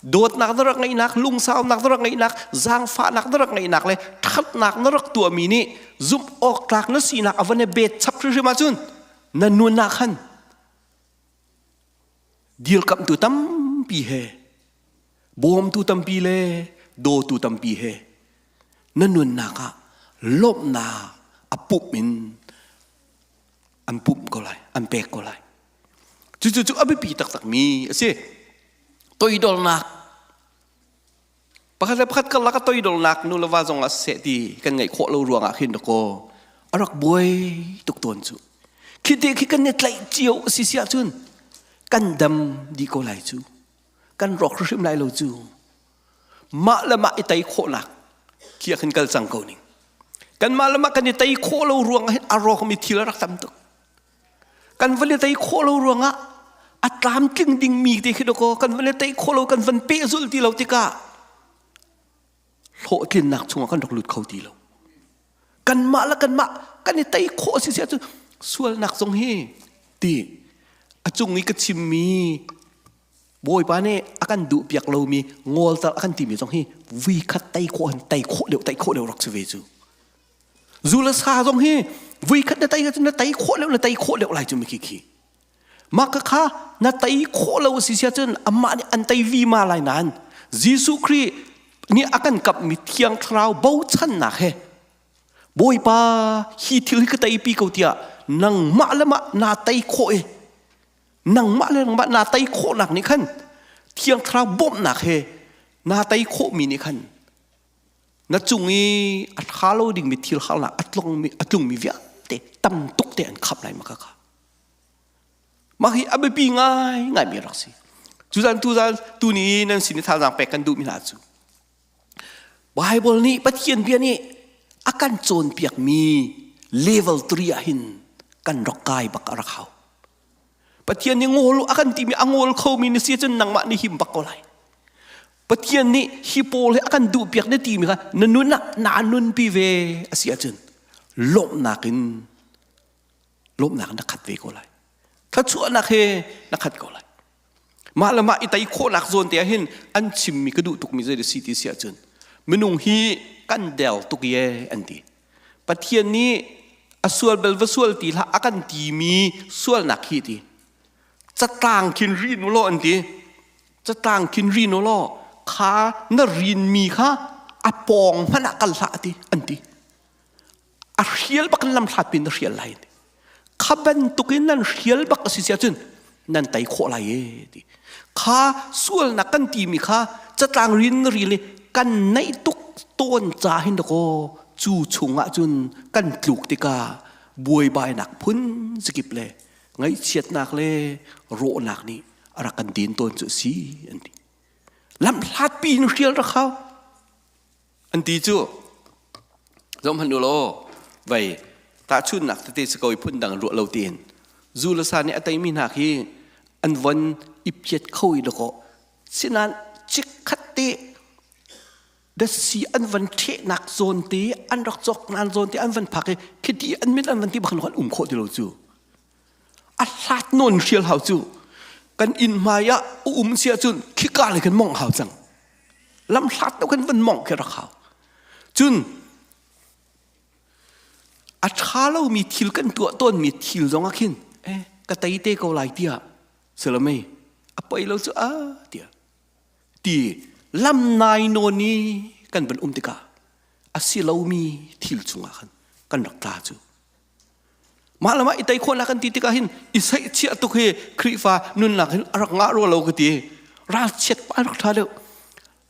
Speaker 11: Dawtnak na rak ngeihnak, lungsaunak na rak ngeihnak, zaangfahnak na rak ngeihnak le ṭhatnak na rak tuahmi nih zumh awk tlak na sinak a van i bet chap hrimhrim ahcun na nun ah khan dirkamhtu tampi he bawmtu tampi le dawtu tampi he na nunnak ah lawmhnak a pumh in an pumh ko lai, an pek ko lai. Cucu cu a biapi taktakmi a si. Toidornak. Pakhat le pakhat karlak a toidornak nu le va zong ah seh ti kan ngeih khawh lo ruangah khin dakaw a rak buai tuk tawn cu. Khi te khi kan i tlaih cio a si si ahcun kan dam dih ko lai cu. Kan rawk hrimhrim lai lo cu. Mah le mah i tei khawhnak khi ah khin kal cang ko ning. Kanmah le mah kan i tei khawh lo ruangah hin a rawkmi thil a rak tam tuk. Kan van i tei khawh lo ruangah a tlamtling dingmi te khi dakaw kan van i tei khawh lo kan van pehzulh ti lo tikah hlawhtlinnak chungah kan rak lut kho ti lo. Kanmah le kanmah kan i tei khawh si si ahcun sualnak zong hi ti a cung i ka chimmi Bawipa nih a kan duh piak lomi ngawlter a kan timi zong hi vui khat tei khawh hin tei khawh deuh tei khawh deuh rak si ve cu. Zu le sa zong hi vui khat na tei na tei khawh deuh na tei khawh deuh lai cu mi khi khi. Mah ka kha na tei khawh lo si sia cun amah nih an tei vi ma lai nain Jesuh Khrih nih a kan kapmi thiang thlarau bochannak he Bawipa hi thil hi ka teipi ko tiah nangmah le mah naa tei khawh i nangmah le nangmah naa tei khawhnak nih khan thiang thlarau bawmhnak he naa tei khawhmi nih khan na cung i a ṭha lo dingmi thil harnak a tlungmi a tlungmi vialte tam tuk te an khap lai maka kha mah hi a biapi ngai ngaimi rak si cuzan tuzan tuni nan sin i thazaang pek kan duhmi hna cu Bible nih Pathian bia nih a kan cawnpiakmi level 3 ah hin kan rak kai bak a rak hau. Pathian nih ngawl a kan timi a ngawl khomi na si cun nangmah ni him bak ko lai. Pathian nih hi pawl hi a kan duhpiak na timi kha na nun ah naa nunpi ve a si ahcun lawmhnak in lawmhnak na khat ve ko lai. Thluachuahnak he na khat ko lai. Mah le mah i tei khawhnak zawn te ah hin an chimmi ka duh tukmi zei si ti si ahcun minung hi kan del tuk ye an ti. Pathian nih a sual bel va sual ti hlah a kan timi sualnak hi ti. Catlang khin rin u law an ti. Catlang khin rin u law kha na rinmi kha a pawng hmanh ah kal hlah ti an ti. A hrial bak in lamhlat pin na hrial lai ti. Kha bantukin nan hrial bak a si si ahcun nan tei khawh lai e ti. Kha sualnak kan timi kha catlang rin na ril i kan naih tuk tawn ca hin dakaw cu chungah cun kan tluk tikah buaibainak phun zakip le ngaihchiatnak le rawhnak nih a rak kan den tawn cu a si an ti. Lamhlat pi in hrial rak hau. An ti cu zoh hmanh u law vei tahchunnak tete si ko i phundang ruah lo tein zu le sa nih a teimi hna khi an von i phiat kho i dakaw sinain chikkhat te dasi an van ṭhehnak zawn te an rak cawk nan zawn te an van phak i khiti an mit an van ti bak an um khawh ti lo cu. hlat nawn hrial hau cu. Kan inn hmai ah um si ahcun khika lei khan mongh hau cang. Lam hlat deuh khan van mongh khi rak hau. Cun a ṭha lomi thil kan tuah tawnmi thil zong ah khin eh ka tei te ko lai tiah silomei a poi lo cu a tiah ti lam nai nawn i kan van um tikah a si lomi thil chungah khan kan rak tla cu. Mah lamah i tei khawhnak kan ti tikah hin i saihchiah tuk hi Khrihfa nunnak hin a rak ngah rua lo ka ti. Ralchiat pa rak ṭha deuh.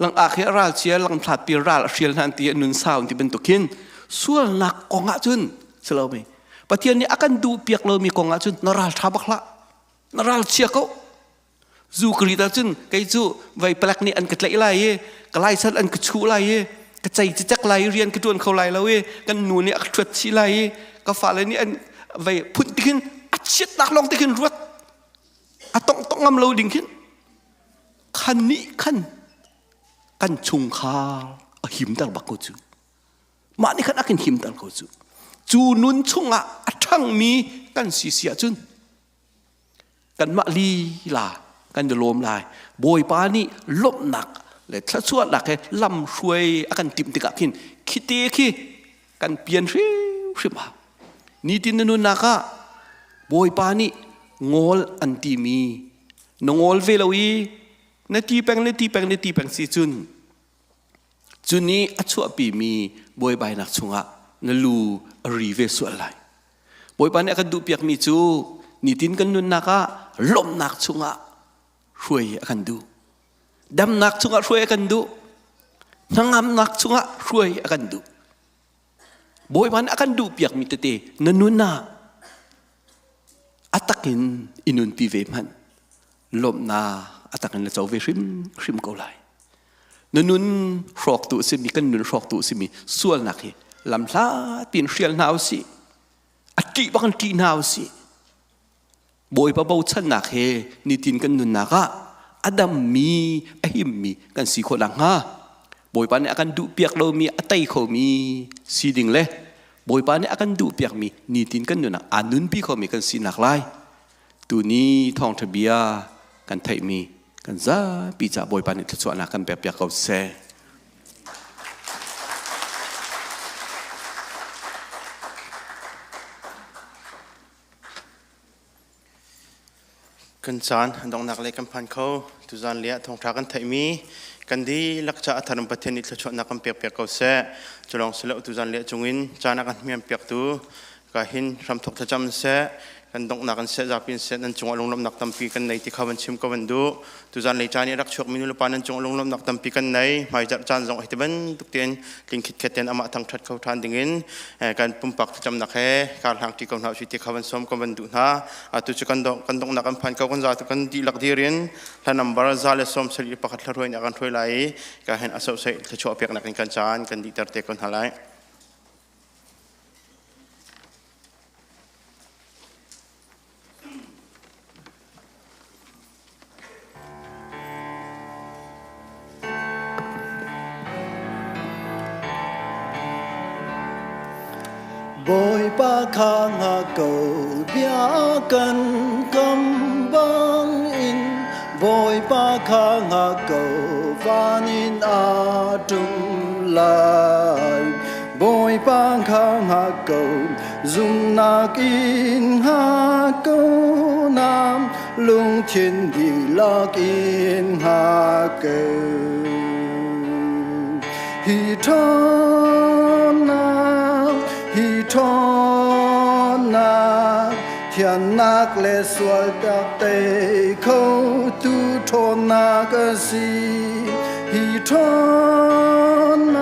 Speaker 11: Langak hi ralchia langthlat pi ral a hrial hna ti nun sau ti bantuk hin sualnak kong ah cun si lo mi Pathian nih a kan duh piak lomi kong ah cun na ral ṭha bak hlah. Na ralchia ko. Zu ka rit ahcun kei cu vei palek nih an ka tlaih lai i ka laisan an ka chuh lai i ka cei cicek lai i rian ka ṭuan kho lai lo i kan nu nih a ka ṭhuat chih lai i ka fale nih an vei phun tikhin a chiatnak lawng tikhin ruat a tongh tongh ngam lo ding khin khan nih khan kan chungkhar a himter bak ko cu. Mah nih khan a kan himter ko cu. Cu nun chungah a ṭhangmi kan si si ahcun kanmah lila kan i lawm lai. Bawipa nih lawmhnak le thluachuahnak he lam hruai a kan timh tikah khin khite khi kan pian hrimhrim hau. Nitin na nunnak ah Bawipa nih ngawl an timi na ngawl ve lo i na ti peng na ti peng na ti peng si cun cu nih a chuahpimi buaibainak chungah na lu a ri ve sual lai. Bawipa nih a kan duhpiakmi cu nitin kan nunnak ah lawmhnak chungah hruai a kan duh. Damnak chungah hruai a kan duh. Hnangamnak chungah hruai a kan duh. Bawipa nih a kan duhpiakmi tete na nun ah a takin i nunpi ve hmanh. Lawmhnak a takin na co ve hrimhrim ko lai. Na nun hrawktu a simi, kan nun hrawktu a simi sualnak hi lamhlat piin hrial hna usih. A ṭih bak in ṭih hna usih. Bawipa bochannak he nitin kan nunnak ah a dammi, a himmi kan si khawh nakhnga Bawipa nih a kan duhpiak lomi, a tei khomi si ding le Bawipa nih a kan duhpiakmi nitin kan nunnak aa nunpi khomi kan si nak lai tuni thawngṭha bia kan theihmi kan zapi ca Bawipa nih thluachuahnak kan pekpiak ko seh.
Speaker 1: Kan caan donghnak lei kan phan kho. Tuzan le ah thawngṭha kan theihmi kan dihlak ca a tharum Pathian nih thluachuahnak kan pekpiak ko seh. Culawng silo tuzan le chungin caan a kan hmiam piaktu ka hin hramthok thlacam seh kan donghnak in seh zapi in seh nan cungah lunglawmhnak tampi kan nei ti kha van chim ko van duh. Tuzan lei caan i rak chuakmi nulepa nan cungah lunglawmhnak tampi kan nei. Hmaizarh caan zong hi ti bantuk tein tling khitkhet tein amah thangṭhat kho ṭhan dingin kan pumpak thlacamnak he kar hlang ṭi ko hna usih ti kha van sawm ko van duh hna. Atu cu kan dong kan donghnak kan phan ko kan za tu kan dihlak dir in hla number 171 hla hruai nih a kan hruai lai i ka hen a sohsei thluachuah peknak in kan caan kan dihter te ko hna lai.
Speaker 4: Bawipa kha hngak ko bia kan kam bangin Bawipa kha hngak ko van in aa ṭum lai Bawipa kha hngak ko zumhnak in hngak ko nam lungthin dihlak in hngak ko. Hi ṭhawnnak, hi ṭhawnnak, thiannak le sual tak tei kho tu ṭhawnnak a si. Hi ṭhawnnak,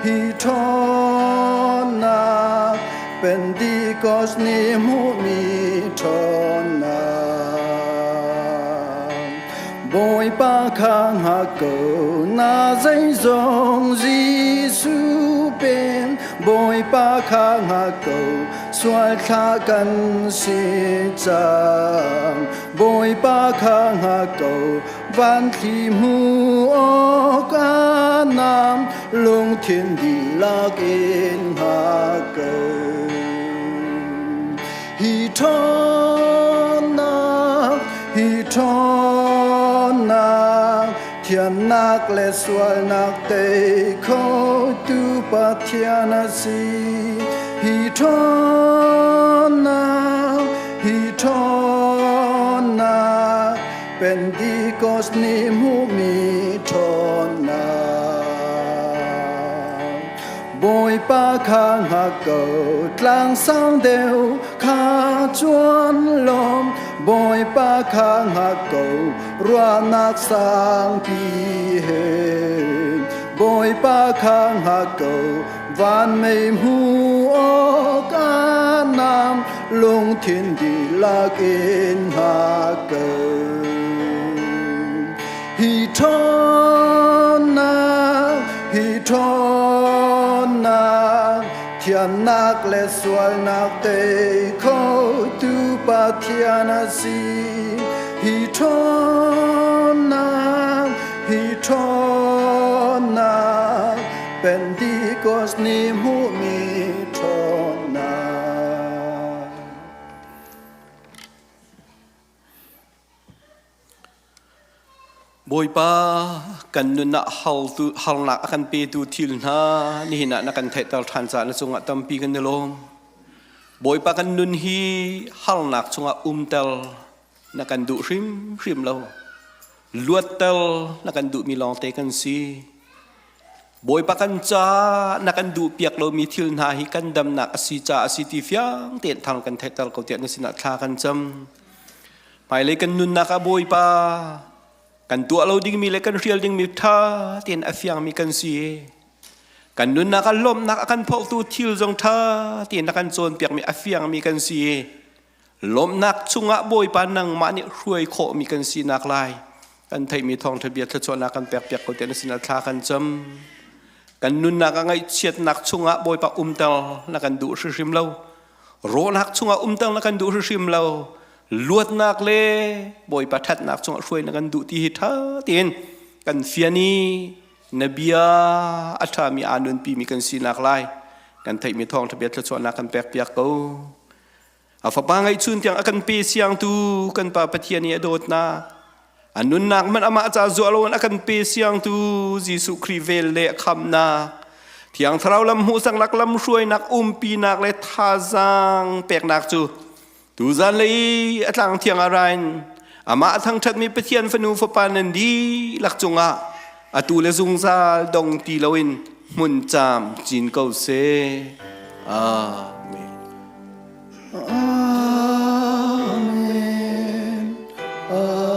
Speaker 4: hi ṭhawnnak, Pentecost ni hmuhmi ṭhawnnak. Bawipa kha hngak ko na zeizong Jesuh pen Bawipa kha hngak ko sual thla kan si cang Bawipa kha hngak ko van thli hmu awk a nam lungthin dihlak in hngak ko hi ṭhawnnak. ṭhawnnak thiannak le sualnak tei khotu Pathian a si. Hi ṭhawnnak, hi ṭhawnnak, Pentecost ni hmuhmi ṭhawnnak. Bawipa kha hngak ko, tlang sang deuh kha cuan lawm. Bawipa kha hngak ko, ruahnak sangpi he. Bawipa kha hngak ko, van mei hmu awk ah nam lungthin dihlak in hngak ko. Hi ṭhawnnak, hi ṭhawnnak, thiannak le sualnak tei khotu Pathian a si. Hi ṭhawnnak, hi ṭhawnnak, Pentecost ni hmuhmi ṭhawnnak.
Speaker 11: Bawipa, kan nun ah haltu harnak a kan petu thil hna nihin ah na kan theihter ṭhan caah na cungah tampi kan i lawm. Bawipa kan nun hi harnak chungah umter na kan duh hrimhrim lo. Luatter na kan duhmi lawngte kan si. Bawipa kan ca na kan duhpiak lomi thil hna hi kan damnak a si caah a si ti fiang tein thang kan theihter ko tiah na sinah thla kan cam. Hmailei kan nunnak ah Bawipa kan tuah lo dingmi le kan hrial dingmi ṭha tein a fiangmi kan si. Kan nunnak ah lawmhnak a kan phorhtu thil zong ṭha tein a kan cawnpiakmi a fiangmi kan si. Lawmhnak chungah Bawipa nangmah nih hruai khawhmi kan sinak lai kan theihmi thawngṭha bia thluachuahnak kan pekpiak ko tiah na sinah thla kan cam. Kan nunnak ah ngaihchiatnak chungah Bawipa umter na kan duh hrimhrim lo. Rawhnak chungah umter na kan duh hrimhrim lo. Luatnak le Bawipa ṭhatnak chungah hruai na kan duh ti hi ṭha tein kan fian i na bia a ṭhami aa nunpimi kan sinak lai kan theihmi thawngṭha bia thluachuahnak kan pekpiak ko. A fapa ngeihchun tiang a kan pe siangtu kan Pa Pathian i a dawtnak a nunnak hmanh amah ca zuah loin a kan pe siangtu Jesuh Khrih vel le khamnak Thiang Thlarau lam hmuhsaknak lam hruainak umpinak le thazaang peknak cu tuzan lei a tlang thiang a rain amah a thangṭhatmi Pathian fanu fapa nan dihlak cungah atu le zungzal dong ti loin hmun caam cin ko seh. Amen.
Speaker 4: Amen. Amen. Amen.